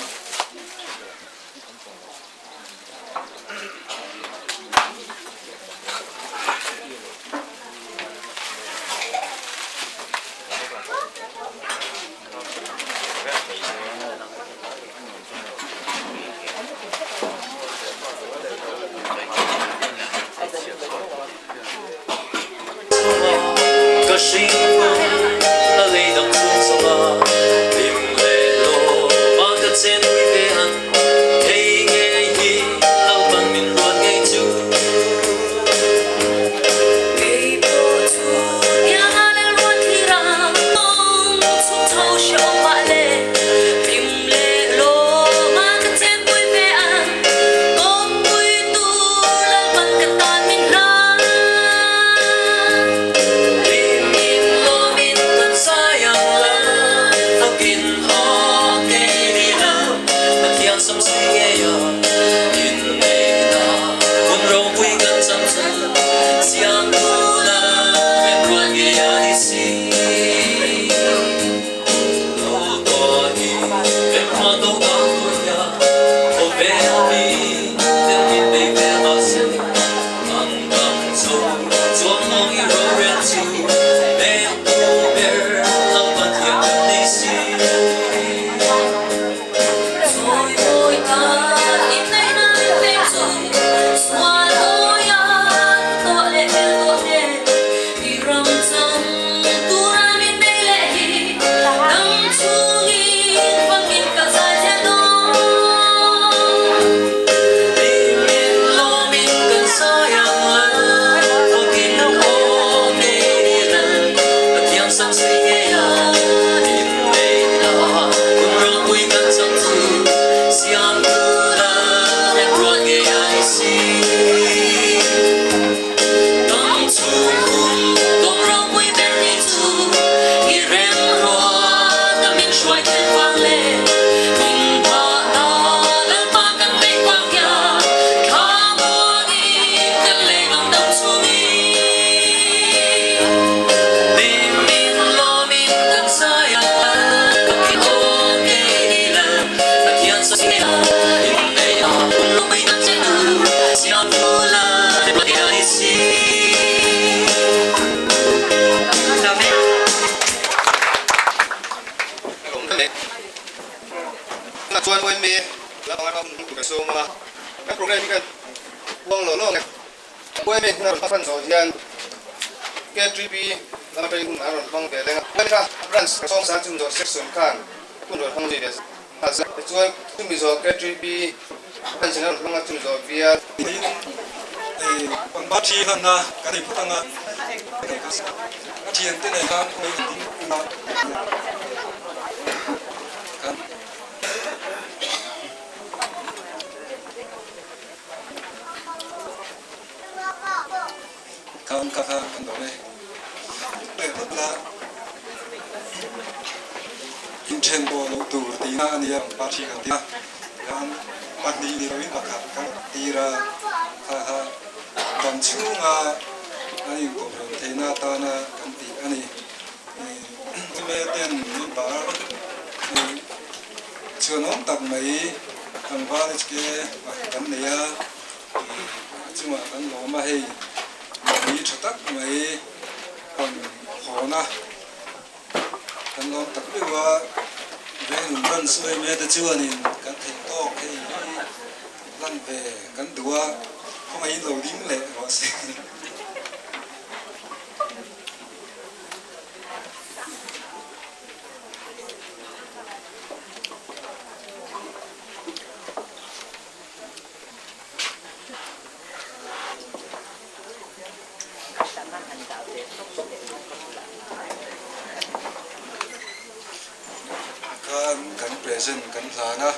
Khan kan present kan hlan a,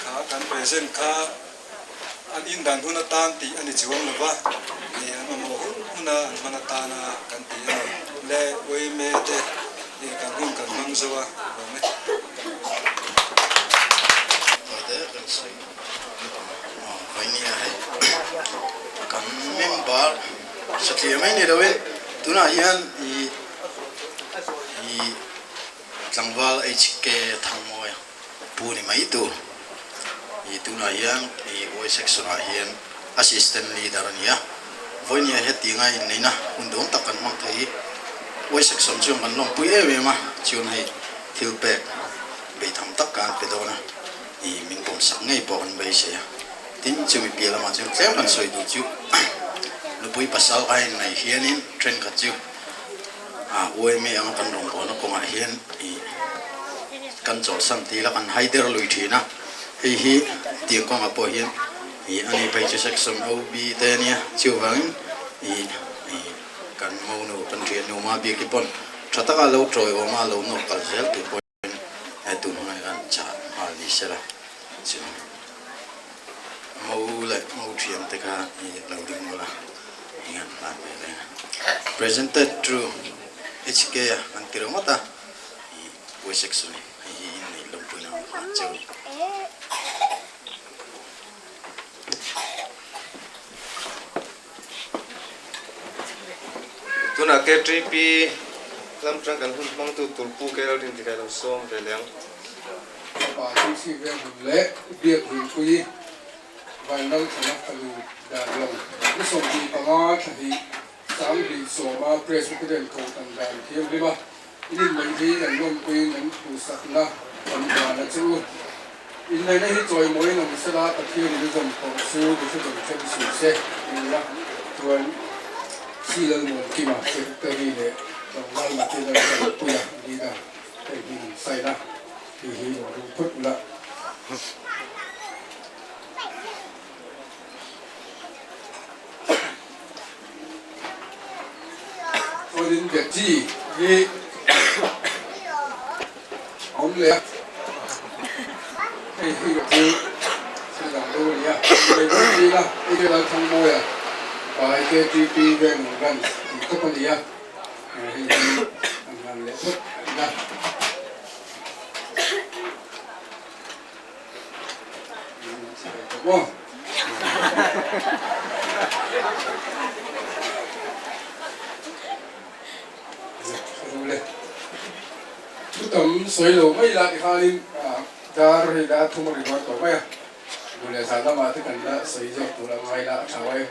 kha kan present kha an in dan hun atan tih a ni chuang lo va, an mamawh hun huna an hman atana kan tih a ni. Le Uaime te kan hun kan hmang zo a, lawm e. Hmate kan sawi mai nia hei kan member satliah mai ni loin tunah hian i i tlangval HK Thangmawia pu ni mai tur i tunah hian i Y section ah hian assistant leader a ni a vawinia hetianga inneihna hun duang tak kan hmang thei hi Y section chuan kan lawmpui em em a chuan hei thil pek beitham tak kan pe dawn a. I min pawmsak ngei pawh kan beisei a. Tin, chumi piah lamah chuan tlem kan sawi duh chu nupui pasal a inneih hianin thenkhat chu a uaimi anga kan rawngbawlna kawngah hian i kan chawlhsan tih ila kan haider lui thin a. Hei hi tiang kawngah pawh hian i ani phei chu section OB te a nia, chuvangin i i kan monu kan thiannu Mabiaki pawn tha taka lo tawiawm a lo nawk kal zel tur pawh He tun hunah hian chah nghal ni sela chu mo leh mo thian te kha i lo ding ula i han hlan ve reng a. Presented through HK a an ti ringawt a, i Y section hei hi in neih lawmpuina ang hlan cheu ni. Tunah KTP lam tang kan hun hmangtu tur Pu KL Rindikai lo sawm ve leh ang. Fapa Chingchhip Venghun leh Biak Huipui Vanlal Thana fanu Darlawng ni 25 thlahnih Sanghnih sawma Presbyterian Kohhran dan thianghlim a inneih hi kan lawmpuiin kan duhsakna kan dan a che u. Inneihna hi chawimawiin awm sela Pathianin a zawm tawh chu mihring then suh se ti a chuan Silalmuan Kima Secretary leh Tlangval Mate Laltanpuia Leader hei hi an sign a, hei hi lo ring phawt ula. Chuanin Betty hi a awm leh a, hei hi chu thil dang deuh a ni a, lei pawh ti ila hei chu Lalthangmawia pai KTP Veng Branch tih khawp a ni a, hei hi an hlan leh phawt a ni a. Thu tam sawi lo mai la tikhanin dar hei la thum a ri dawn tawh mai a, duh leh zan lamah te kan la sawi zawk tur a ngai la a tha e.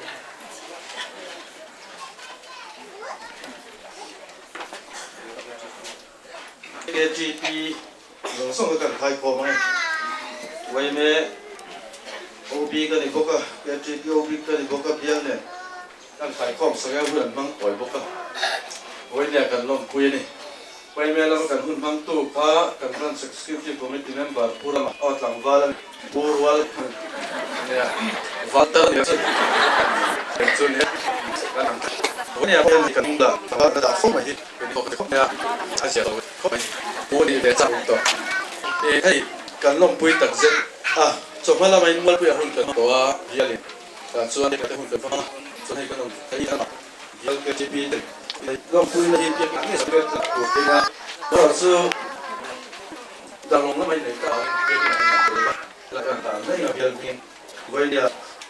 KTP Zawng zawng ka kan khai khawm ang e. Uaime OB ka ni bawk a, KTP OB ka ni bawk a, bial nen kan khai khawm sak e, hun an hmang kawi bawk a. Uaimea kan lawmpui a ni. Uaime lama kan hun hmangtu kha kan Branch Executive Committee member Pu Rama aw tlangval a ni. Pu Rual nia Valter nia chu chu nia kan ang Uaimea hian kan dah dah fo mai hi kan bawk a ni khawp mai a, a zia lo khawp mai. Pu nih ve chak tawh. E hei kan lawmpui tak zet a, chawhma lama in mualpui a hun kan tawh a, bial in tah chuan te hun kan hmang a, chuan hei kan awm thei a, bial KTP ten lawmpui na hi biak nge sak tlak tur thei a, erawh chu darlawng lama in nei ta ang biak in an nei tur a, la kan dan mai a bial hming Vainia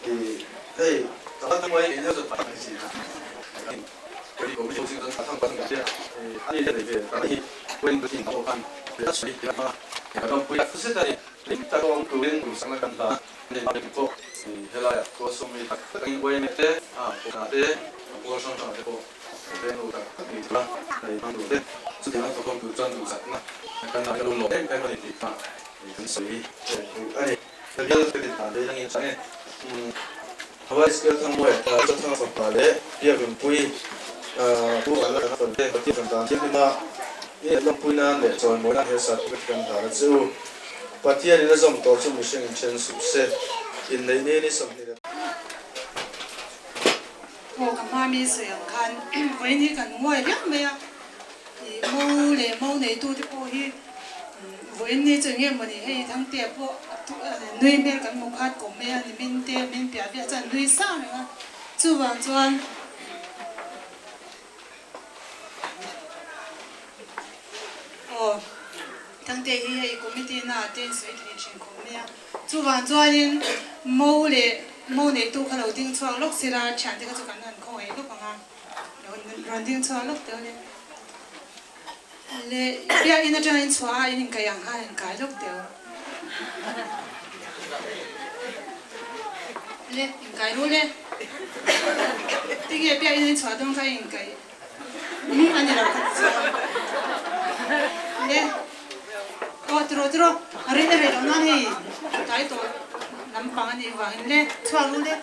i hei tak mai in a zut ang si a. Hawaii Scale Thangmuai Chathang fapa leh Biakinpui Pu Vanlal Thangfan te Pathian kan tan thianghlim a, i lawmpui nan leh chawimawi nan he certificate kan hlan a che u. Pathian in a zawm tawh chu mihring in then suh se, inneih ni ni 20. Aw ka hma mi sawi ang khan vawiin hi kan nguai riau mai a, ih mo leh mo neitute pawh hi Vawiin ni chu enge mawni hei Thangtea pawh nui hmel kan hmu khat kawm mai a ni min te min piah viah chuan nui sang reng a chuvang chuan aw Thangtea hi hei committee na ah te in sawi thei thin khawp mai a chuvang chuanin mo leh mo neitu kha lo ding chhuak lawk sila thiante kha chu kan han khawngaih lawk ang a rawn ding chhuak lawk teh le. Le biakinn atanga in chhuah a in inkaih ang khan in kai lawk deuh. Le inkai ru le. Tinge biakinn in chhuah dawn kha in inkaih umm a ni lo kha ti chuan. Le aw tiraw tiraw a rei a rei loh nan hei kai tawh lampang a nih vangin le chhuak ru le.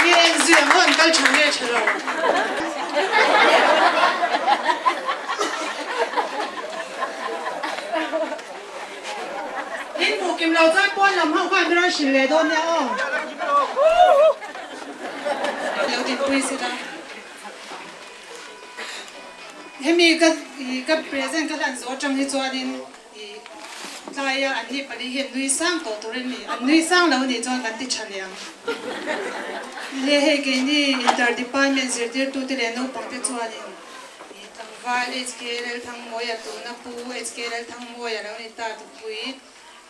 Nge zui ang aw an kal tha nge tha lo. In hmuh kim lo chuan pawn lam ho khan min rawn hrilh leh dawn nia aw. Lo dinpui sila. Hemi ka ka present ka hlan zawh atang hi chuanin I tlaia an ni pali hian nui sang tawh tur in ni. An nui sang lo nih chuan kan ti tha leh ang. Le hei keini inter department zirtirtute leh naupangte chuanin i tlangval HK Lalthangmawia tuna Pu HK Lalthangmawia lo ni ta tupui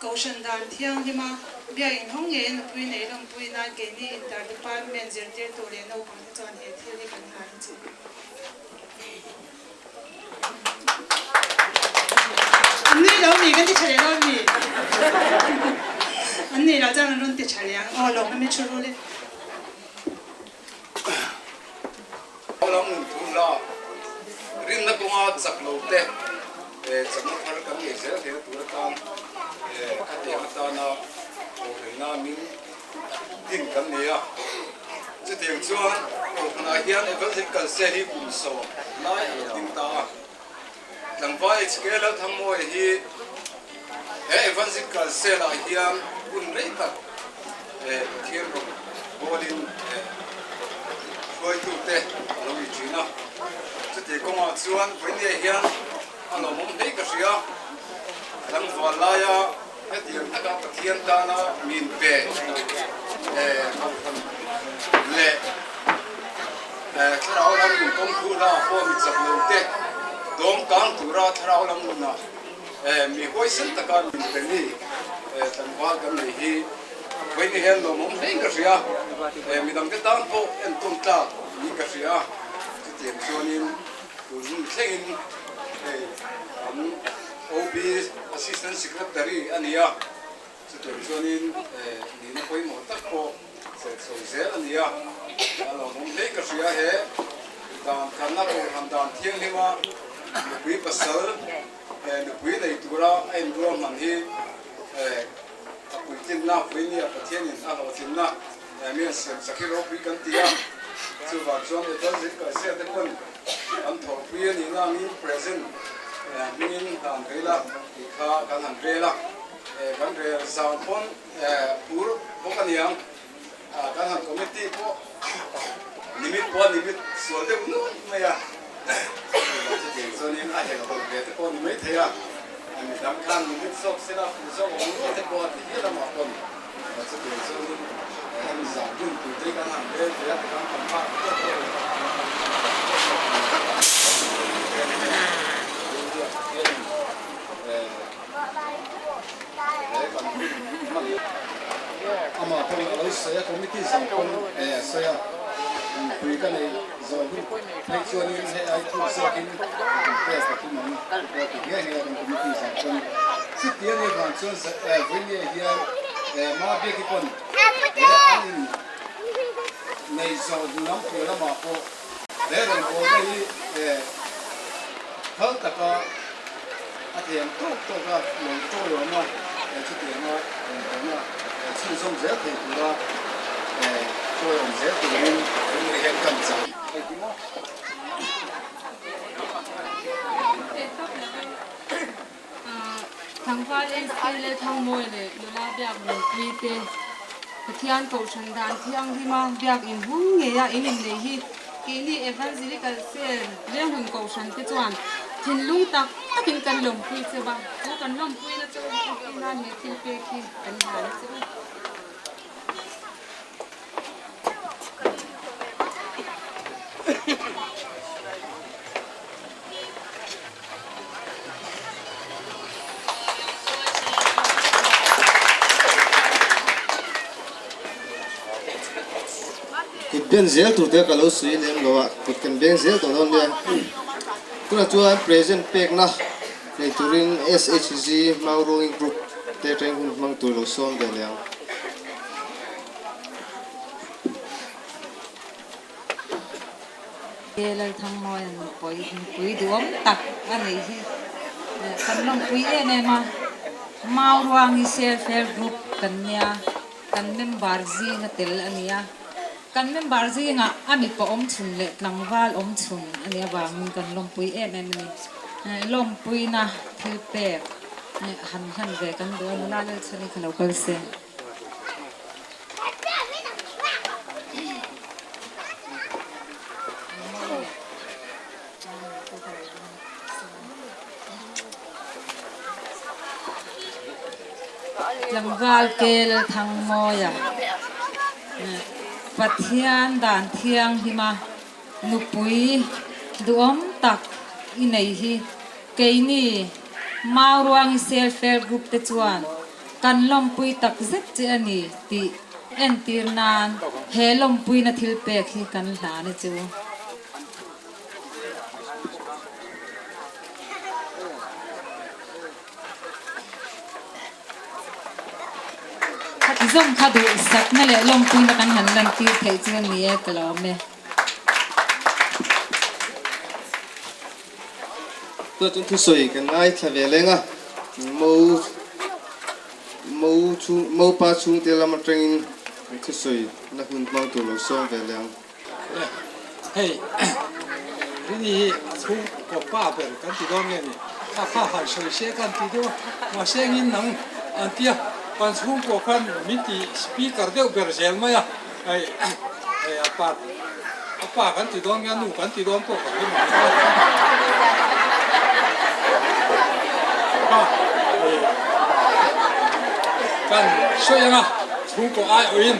Kohhran dan thianghlima biakin hawng ngei a nupui nei lawmpui nan keini inter department zirtirtu leh naupangte chuan he thil hi kan hlan a che. An nui lo mi kan ti tha leh dawn mi? An nui lo chuan an rawn ti tha leh ang aw lawm ami thu rul e. Lam nun thum la rinna kawnga chak lo te chakna thar kan nei zel theihna tur atan khatiang atana kohhranna min din kan nei a. Chutiang chuan Kohhranah hian Evangelical Cell hi kum sawm lai a lo ding ta a. Tlangval HK Lalthangmawia hi he Evangelical Cell-ah hian hun rei tak Pathian rawn bawlin. hruaitute a lo ni thin a. Chuti kawngah chuan vawinia hian a lawmawm hle ka hria. Tlangval laia hetiang taka Pathian tana min pe kohhran leh thlarau lam nun kawng thu hla pawh mi chak lo te dawm kang tura thlarau lam nunah mi huaisen taka min pe mi tlangval kan nei hi vawiin hian lawmawm hlein ka hria. Midangte tan pawh entawn tlak niin ka hria. Chutiang chuanin tun hun thlengin hei kan OB Assistant Secretary a ni a, chutiang chuanin nihna pawimawh tak pawh chelh chho zel a ni a, a lawmawm hle ka hria he dan khanna kohhran dan thianghlima nupui pasal nupui nei tura a inruahman hi a puitlinna vawinia Pathianin a hlawhtlinna Mi an siam chak hi ropui kan ti a, chuvang chuan Evangelist Kaisia te pawn an thawhpui a nihna angin present hmingin han rel a tih kha kan han rel a, kan rel zan pawn phur bawk a niang, kan han committee pawh nimit pawh a nimit sual deuh nuai mai a, chutiang chuanin a helhhawlh ve te pawh a ni maithei a, midang khan nimit zawk sela phur zawk awm nual te pawh a ti hial amah pawn. Chutiang chuanin hemi zan hun tute kan han rel ve a, tikhan kan hma tawk tawk a. Amah pawn a lo sawi a, committee zan pawn a sawi a, mipui ka nei zawh hun phei chuanin hei ai thuk zawkin pek ka tum ang pawh ti nghe nghe a kan committee zan pawn. Chuti a nih vang chuan Vawinia hian Ma Biaki pawn he an in nei zawh lam piah lamah pawh he rawngbawlna hi phal taka a thiam tawk tawk a lo tawiawm a, chutianga rawngbawlna chhunzawm zel thei tura tawiawm zel turin Vawinia hian kan chah. Thangval SK leh Thangmawi leh nula biak nunpui te Pathian Kohhran dan thianghlima biak inhung ngeia in inneih hi keini Evangelical Cell Lenghun Kohhran te chuan thinlung tak takin kan lawmpui cheu a, chu kan lawmpuina chu entirnan he thil pek hi kan hlan a che u. Kut ben zel tur te ka lo sawi lem lo a, kut kan beng zel tawh dawn nia. Tunah chuan present pekna nei turin SHG Mau Rowing Group te atangin hun hmang tur lo sawm ve leh ang. He Lalthangmawia'n nupui nupui duhawm tak a neih hi kan lawmpui em em a, Mau Ruangi Self Help Group kan nia, kan member zinga tel a ni a, kan member zingah a mipa awm chhun leh tlangval awm chhun a nih avangin kan lawmpui em em a ni. Lawmpuina thil pek han hlan ve kan duh a, nula Lalchhani kha lo kal se. Tlangval kel Thangmawia Pathian dan thianghlima nupui duhawm tak i nei hi keini Mauruangi Self Help Group te chuan Kan lawmpui tak zet che a ni tih entir nan he lawmpuina thil pek hi kan hlan a chu. Khati zawng kha duhsakna leh lawmpuina kan han lantir theih chu a ni e ka lawm e. Tunah chuan thusawi kan ngaithla ve leng a, Mo Mo chhung Mopa chhungte lam atangin thusawi na hun hmang tur lo sawm ve leh ang. Hei Rini hi a chhung kaw pa ber kan ti dawn nge ni? Kha kha han sawi se kan ti deuh a, mahse engin nang an tia kan chhungkaw khan min ti speaker deuh ber zel mai a, hei hei a part. A pa kan ti dawn nge a nu kan ti dawn pawh ka hre mai lo. Pa kan sawi anga chhungkaw aiawhin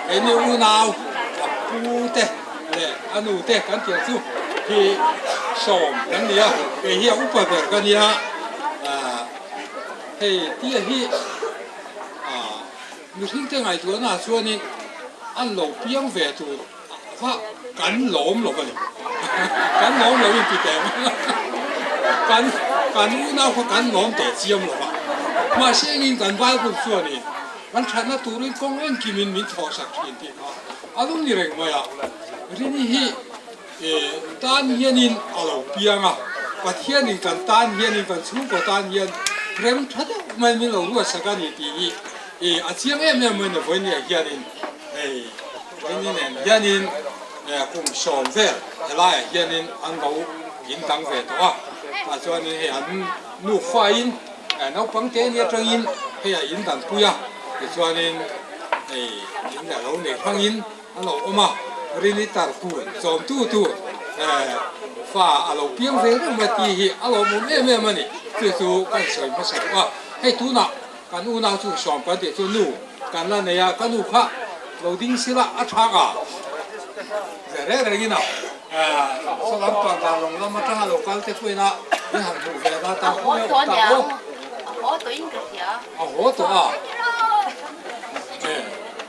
keini unau a pu te leh a nu te kan tih ang chu hi sawm kan ni a, kei hi a upa ber ka nia. Hei tia hi Mihringte ngaihtuahna chuanin an lo piang ve tur kha kan lawm lo a ni. Kan lawm lo in ti teh ang. Kan kan unau kha kan lawm teh chiam lo va. Mahse engin kan Bible chuanin kan thatna turin kawng engkimin min thawhsak thin tih kha a lo ni reng mai a. Rini hi tan hianin a lo piang a, Pathianin kan tan hianin kan chhungkaw tan hian rem tha deuh mai min lo ruatsak a ni tih hi i a chiang em em mai ni vawinia hianin hei vawiini nen hianin kum sawm vel helaiah hianin an lo in dang ve tawh a, tah chuanin hei an nufain naupang te ni atangin hei a in danpui a, tichuanin hei in a lo nei hrangin A lo awm a, Rini tartu chawmtu tur fa a lo piang ve reng mai tih hi a lawmawm em em a ni. Chu chu kan sawi hmasa duh a, hei tunah kan unau chu sawm kan tih chu nu kan la nei a, ka nu kha lo ding sila a tha a, ze reng rengin a saw lampang dan lawng lam atanga lo kal te pawhin a in han hmuh ve na ta khaw nge awm ta aw. A haw tawh a.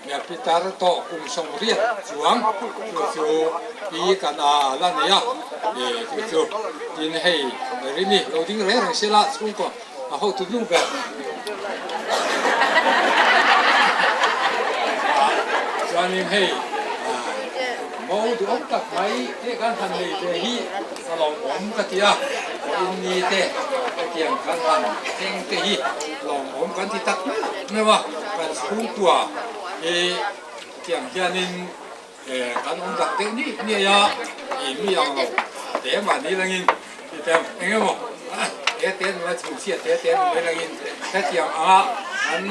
Nia pitar tawh kum sawmriat chuang chu chu pi kan a la nei a, chu chu tin hei Rini lo ding reng reng sela chhungkaw a hotu nu ber chuanin hei mo duhawm tak mai te kan han nei ve hi ka lawmawm ka ti a, vawiin ni te hetiang kan han thleng te hi lawmawm kan ti tak meuh a, kan chhungkua hi hetiang hianin kan awm dak deuh ni ni a, ih mi ang lo te mahni langin hetiang eng emaw te te nula chhungchhia te te nula langin hetiang anga an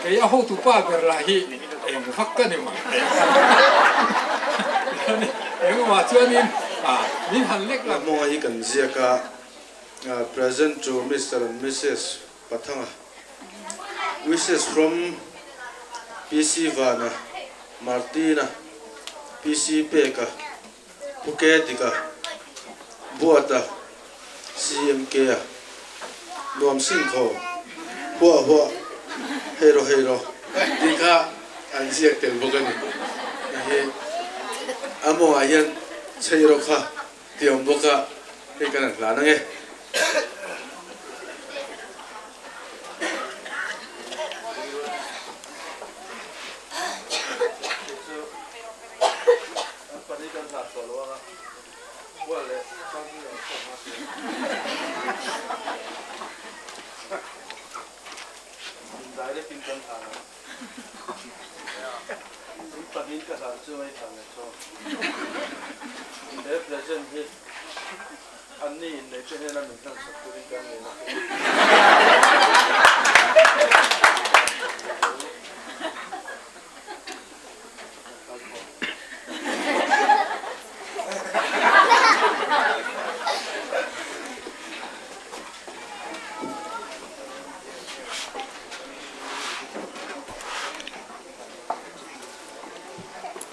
kei a hotu pa ber lah hi eng vak ka ni mai eng emaw chuanin min han lek la. Hmunga hi kan ziak a, present to Mister and Missus Pathanga, wishes from PC Vana, Martina, PC Peka, Phuket Dika, Buata, CMK a, Nuam Singkhaw, Huah Huah, Heiro Heiro tih kha an ziak tel bawk a ni. Hei a mawngah hian Chheiro kha ti awm bawk a, hei kan han hlan ang e.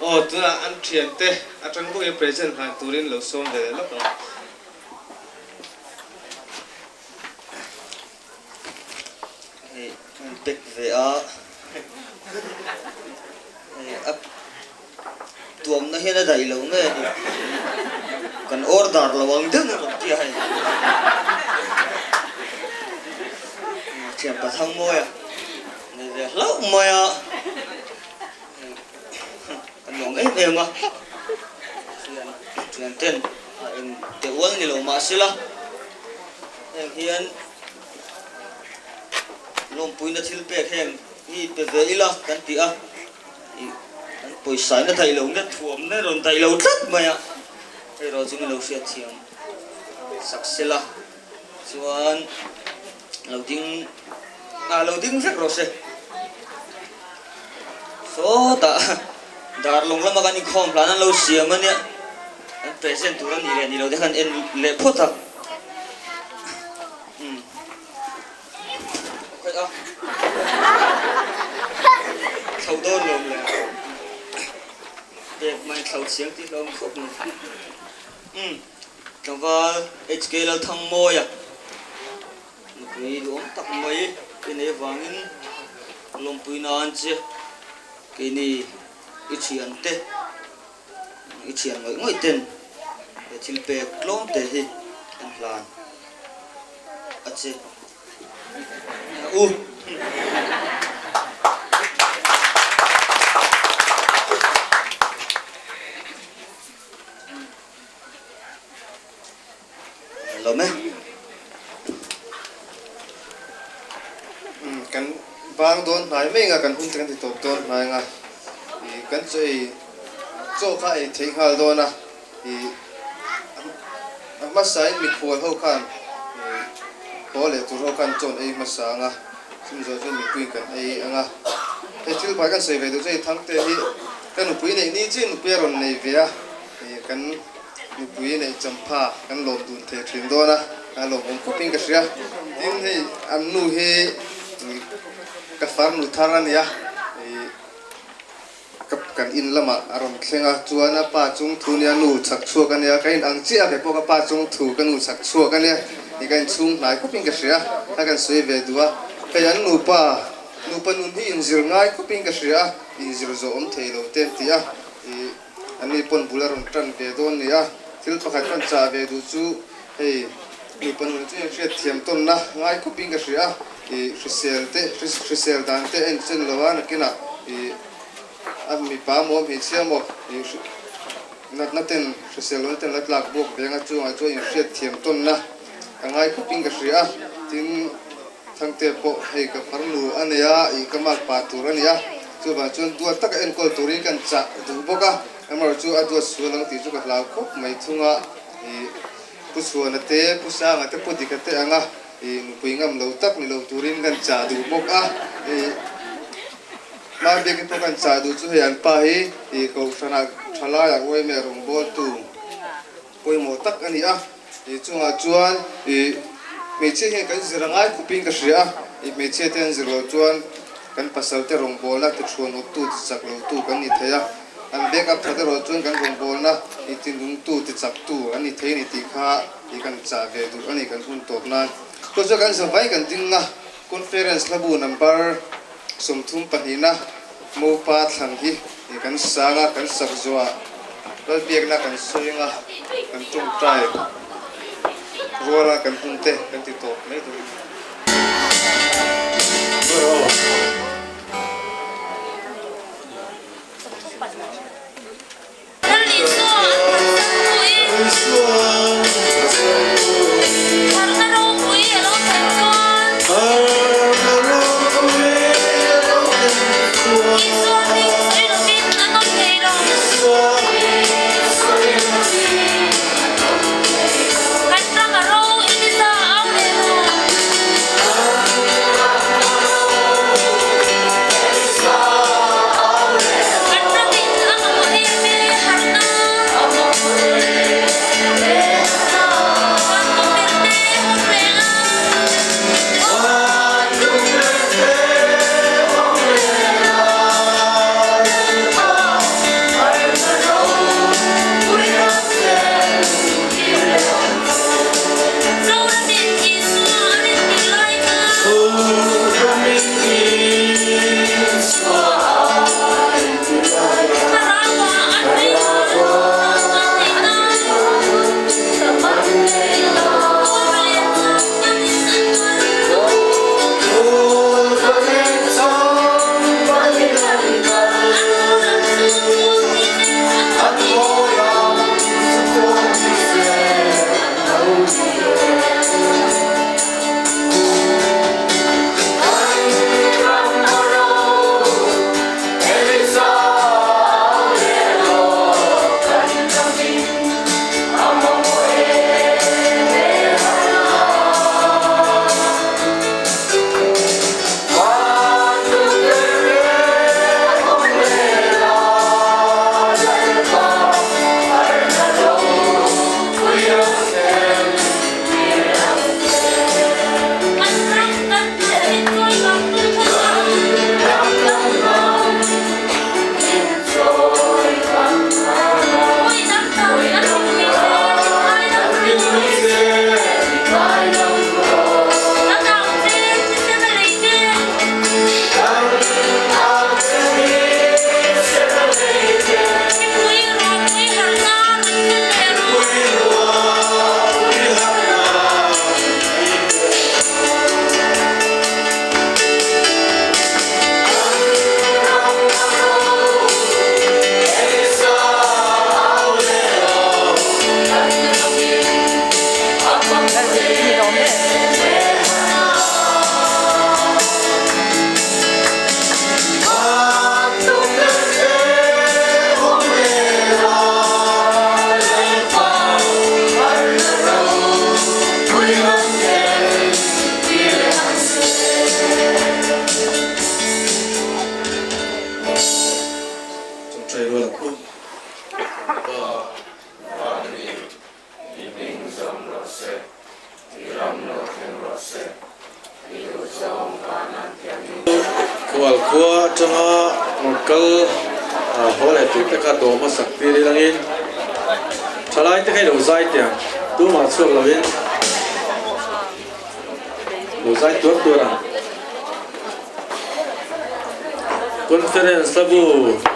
Aw tunah an thiante atang bawkin present hlan turin lo sawm ve leh lawk ang. Hei an pack ve a hei a tuamna hian a daih lo nge ni kan order lo ang deuh a rawn ti a hei thianpa Thangmawia nei ve hlauh mai a kan lawm em em a thian thian ten a eng teh ual ni lo mahsela heng hian lawmpuina thil pek heng hi pe ve ila kan ti a ih kan pawisa in a daih lo nge thuam na rawn daih lo tlat mai a hei erawh chu min lo hriat thiam sak sela chuan lo ding ah lo ding vek rawh se sawtah. Darlawng lama kan inkhawm hlan an lo siam a nia, an present tur a nih leh ni lo te khan en leh phawt a. Umm. Khawi a. Thlo dawn lawm le. Pek mai thlo chiang tih hlawm khawp mai. Umm. Tlangval HK Lalthangmawia nupui duhawm tak mai i nei avangin lawmpui nan che keini i thiante i thian ngawih ngawih ten he thil pek tlawm te hi an hlan a che u. Lawm e. Umm kan bang dawn hnai mai anga kan hun te kan ti tawp dawn hnai anga ih kan chaw ei chaw kha ei theih nghal dawn a ih a hmasa in mikhual ho khan ih haw leh tur ho khan chaw an ei hmasa anga chumi zawh chuan mipui kan ei anga hei thil pai kan sawi ve duh chu hei Thangte hi ka nupui neih ni chiah nupui a rawn nei ve a ih kan Nupui neih champha kan lawm dun thei thin dawn a, a lawmawm khawpin ka hria. Tin, hei an nu hi ka farnu thar a nia, ka kan in lamah a rawn thleng a, chuan a pa chung thu nia nu chhak chhuak a nia, ka in ang chiah a, kei pawh ka pa chung thu ka nu chhak chhuak a nia, ka in chhung hnai khawpin ka hria, a kan sawi ve duh a. Hei an nupa, nupa nun hi inzir ngai khawpin ka hria a, inzir zawh awm thei lo te an ti a, ih. Ani pawn bul a rawn tan ve dawn ni a, thil pakhat kan chah ve duh chu hei nupa nun chu hriat thiam tawnna ngai khawpin ka hria a, ih hrisel te hrisel dan te a inchen lo a, nakinah ih a mipa maw hmeichhia maw ih natna ten hrisel lohna ten la tlak buak ve anga chungah chuan inhriat thiam tawnna ka ngai khawpin ka hria a, tin Thangte pawh hei ka farnu a nei a, ih ka mark pa tur a ni a, chuvang chuan duat taka enkawl turin kan chah duh bawk a, amaherawh chu a duat sual ang tih chu ka hlau khawp mai thung a, ih Pu Chhuana te, Pu Sanga te, Pu Dika te anga ih nupui ngam lo tak ni lo turin kan chah duh bawk a, ih Hmar biak pawh kan chah duh chu hei an pa hi ih Kohhranah thalaiah uaimeh rawngbawltu pawimawh tak a ni a, ih chungah chuan ih hmeichhia hian kan zir a ngai khawpin ka hria a, ih hmeichhia te an zir loh chuan kan pasal te rawngbawlna ti thuan awptu ti chak lotu kan ni thei a, an back up that erawh chuan kan rawngbawlna ih ti nungtu ti chaktu an ni thei a ni tih kha ih kan chah ve duh a ni kan hun tawp nan. Chu chuan kan zavai kan ding a, conference hlabu number 32na Mopa thlan hi kan sang a, kan sak zuah Lalbiakna kan sawi anga kan tawngtai ruala kan hun te kan ti tawp mai dawn a ni. Pa, Van mi, i hming zawm rawh se, i ram lo thleng rawh se, i duhzawng van an tiangin. Khual khua atanga rawn kal haw leh tur te kha dawm a sak tir ilangin thalai te kha i lo zai teh ang, tumah chhuak lovin lo zai tuar tuar ang. Conference hlabu.